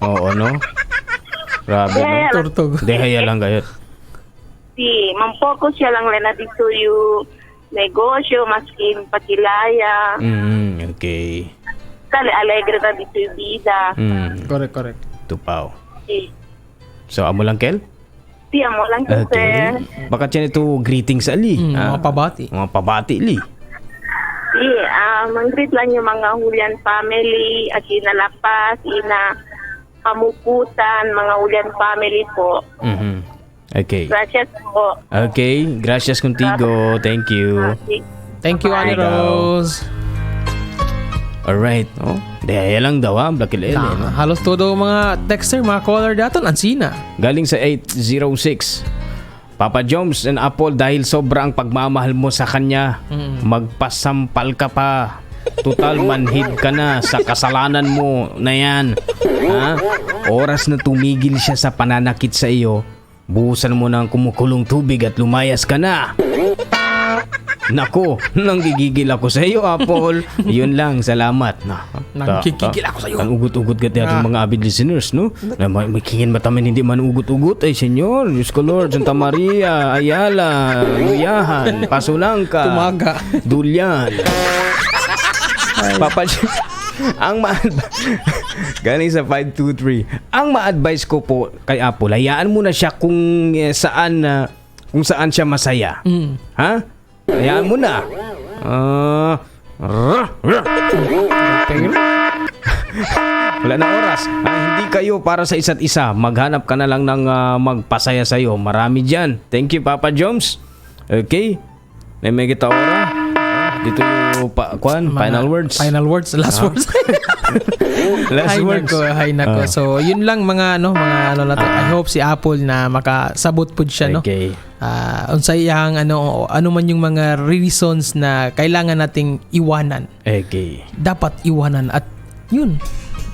[SPEAKER 2] Oo, no? Grabe, no?
[SPEAKER 6] Kaya
[SPEAKER 4] Tortog.
[SPEAKER 2] Dehaya lang gayot.
[SPEAKER 6] Si, mampokus siya lang na dito yung negosyo, maskin pakilaya.
[SPEAKER 2] Okay.
[SPEAKER 6] Kali alegre na dito yung bida.
[SPEAKER 4] Correct, correct.
[SPEAKER 2] Tupaw.
[SPEAKER 6] Si,
[SPEAKER 2] So, amo lang, Kel?
[SPEAKER 6] si amo lang sir.
[SPEAKER 2] Okay. Baka tiyan ito greetings ali.
[SPEAKER 4] Mga pabati.
[SPEAKER 2] Mga pabati, li.
[SPEAKER 6] Si, mang-greet lang yung mga Julian family, at ina Lapas, ina Pamukutan, mga Julian family po.
[SPEAKER 2] Okay.
[SPEAKER 6] Gracias po.
[SPEAKER 2] Okay, gracias contigo. Thank you.
[SPEAKER 4] Thank you, Ate
[SPEAKER 2] Bye.
[SPEAKER 4] Rose.
[SPEAKER 2] Alright. Oh, dehaya lang daw ah, Black LL, no?
[SPEAKER 4] Halos todo mga texter, mga caller daton, ansina.
[SPEAKER 2] Galing sa 806. Papa Joms and Apple, dahil sobra ang pagmamahal mo sa kanya, magpasampal ka pa. Total manhid ka na sa kasalanan mo na yan. Ha? Oras na tumigil siya sa pananakit sa iyo, buhusan mo ng kumukulong tubig at lumayas ka na. Nako, nanggigigil ako sa iyo, Apple. Yun lang, salamat. Na,
[SPEAKER 4] Nanggigigil ako sa iyo.
[SPEAKER 2] Ang ugot-ugot ka ating mga avid listeners, no? Na may kingin matamin hindi man ugot-ugot. Ay, Senyor, Diyos ko Lord, Santa Maria, Ayala, Luyahan, Pasulangka,
[SPEAKER 4] Tumaga.
[SPEAKER 2] Dulyan. Papa, ang ma galing sa 523. Ang ma-advise ko po kay Apple, hayaan mo na siya kung saan kung saan siya masaya. Ha? Hayaan mo na. Wala na oras. Hindi kayo para sa isa't isa. Maghanap ka na lang ng magpasaya sa'yo. Marami dyan. Thank you, Papa Joms. Okay. May kita ora. Dito yung kwan, final words.
[SPEAKER 4] Final words, last words.
[SPEAKER 2] Last
[SPEAKER 4] Ay,
[SPEAKER 2] words.
[SPEAKER 4] nako, ay nako. So, yun lang mga ano na to. I hope si Apple na makasabot pud siya, no?
[SPEAKER 2] Okay.
[SPEAKER 4] Unsay iyang ano, ano man yung mga reasons na kailangan nating iwanan.
[SPEAKER 2] Okay.
[SPEAKER 4] Dapat iwanan at yun.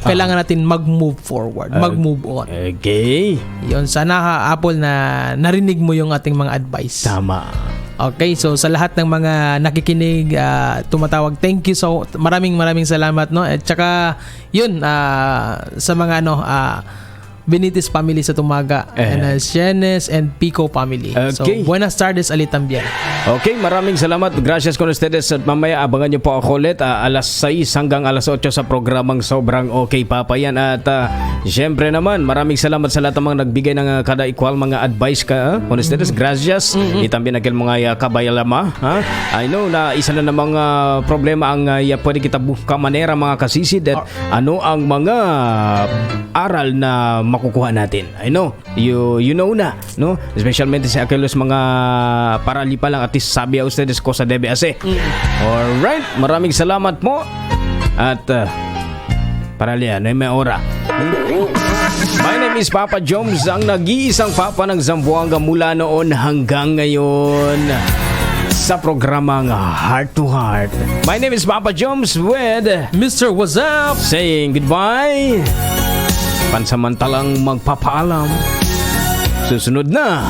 [SPEAKER 4] Kailangan natin mag-move forward, mag-move on.
[SPEAKER 2] Okay.
[SPEAKER 4] Yun, sana ha, Apple, na narinig mo yung ating mga advice.
[SPEAKER 2] Tama.
[SPEAKER 4] Okay, so sa lahat ng mga nakikinig, tumatawag, thank you so maraming maraming salamat, no. At saka yun, sa mga ano, Benitez family sa Tumaga
[SPEAKER 2] Eh.
[SPEAKER 4] and Sienes and Pico family. So
[SPEAKER 2] Okay.
[SPEAKER 4] buenas tardes ali también.
[SPEAKER 2] Okay, maraming salamat. Gracias con ustedes. At mamaya abangan niyo po ako ulit alas 6 hanggang alas 8 sa programang Sobrang Okay Papa yan. At syempre naman, maraming salamat sa lahat ng mga nagbigay ng kada equal mga advice ka con ustedes. Gracias. Y también aquel mga kabayalama. Ha? I know na isa na namang problema ang ya pwede kita buka manera mga kasisid at ano ang mga aral na makukuha natin. I know, you know na, no? Especialmente sa aquellos mga parali pa lang at least sabi a ustedes cosa debe hacer. Alright, maraming salamat po. At parali, ano may ora. My name is Papa Joms, ang nag-iisang papa ng Zamboanga mula noon hanggang ngayon sa programang Heart to Heart. My name is Papa Joms with
[SPEAKER 4] Mr. What's up?
[SPEAKER 2] saying goodbye. Pansamantalang magpapaalam. Susunod na.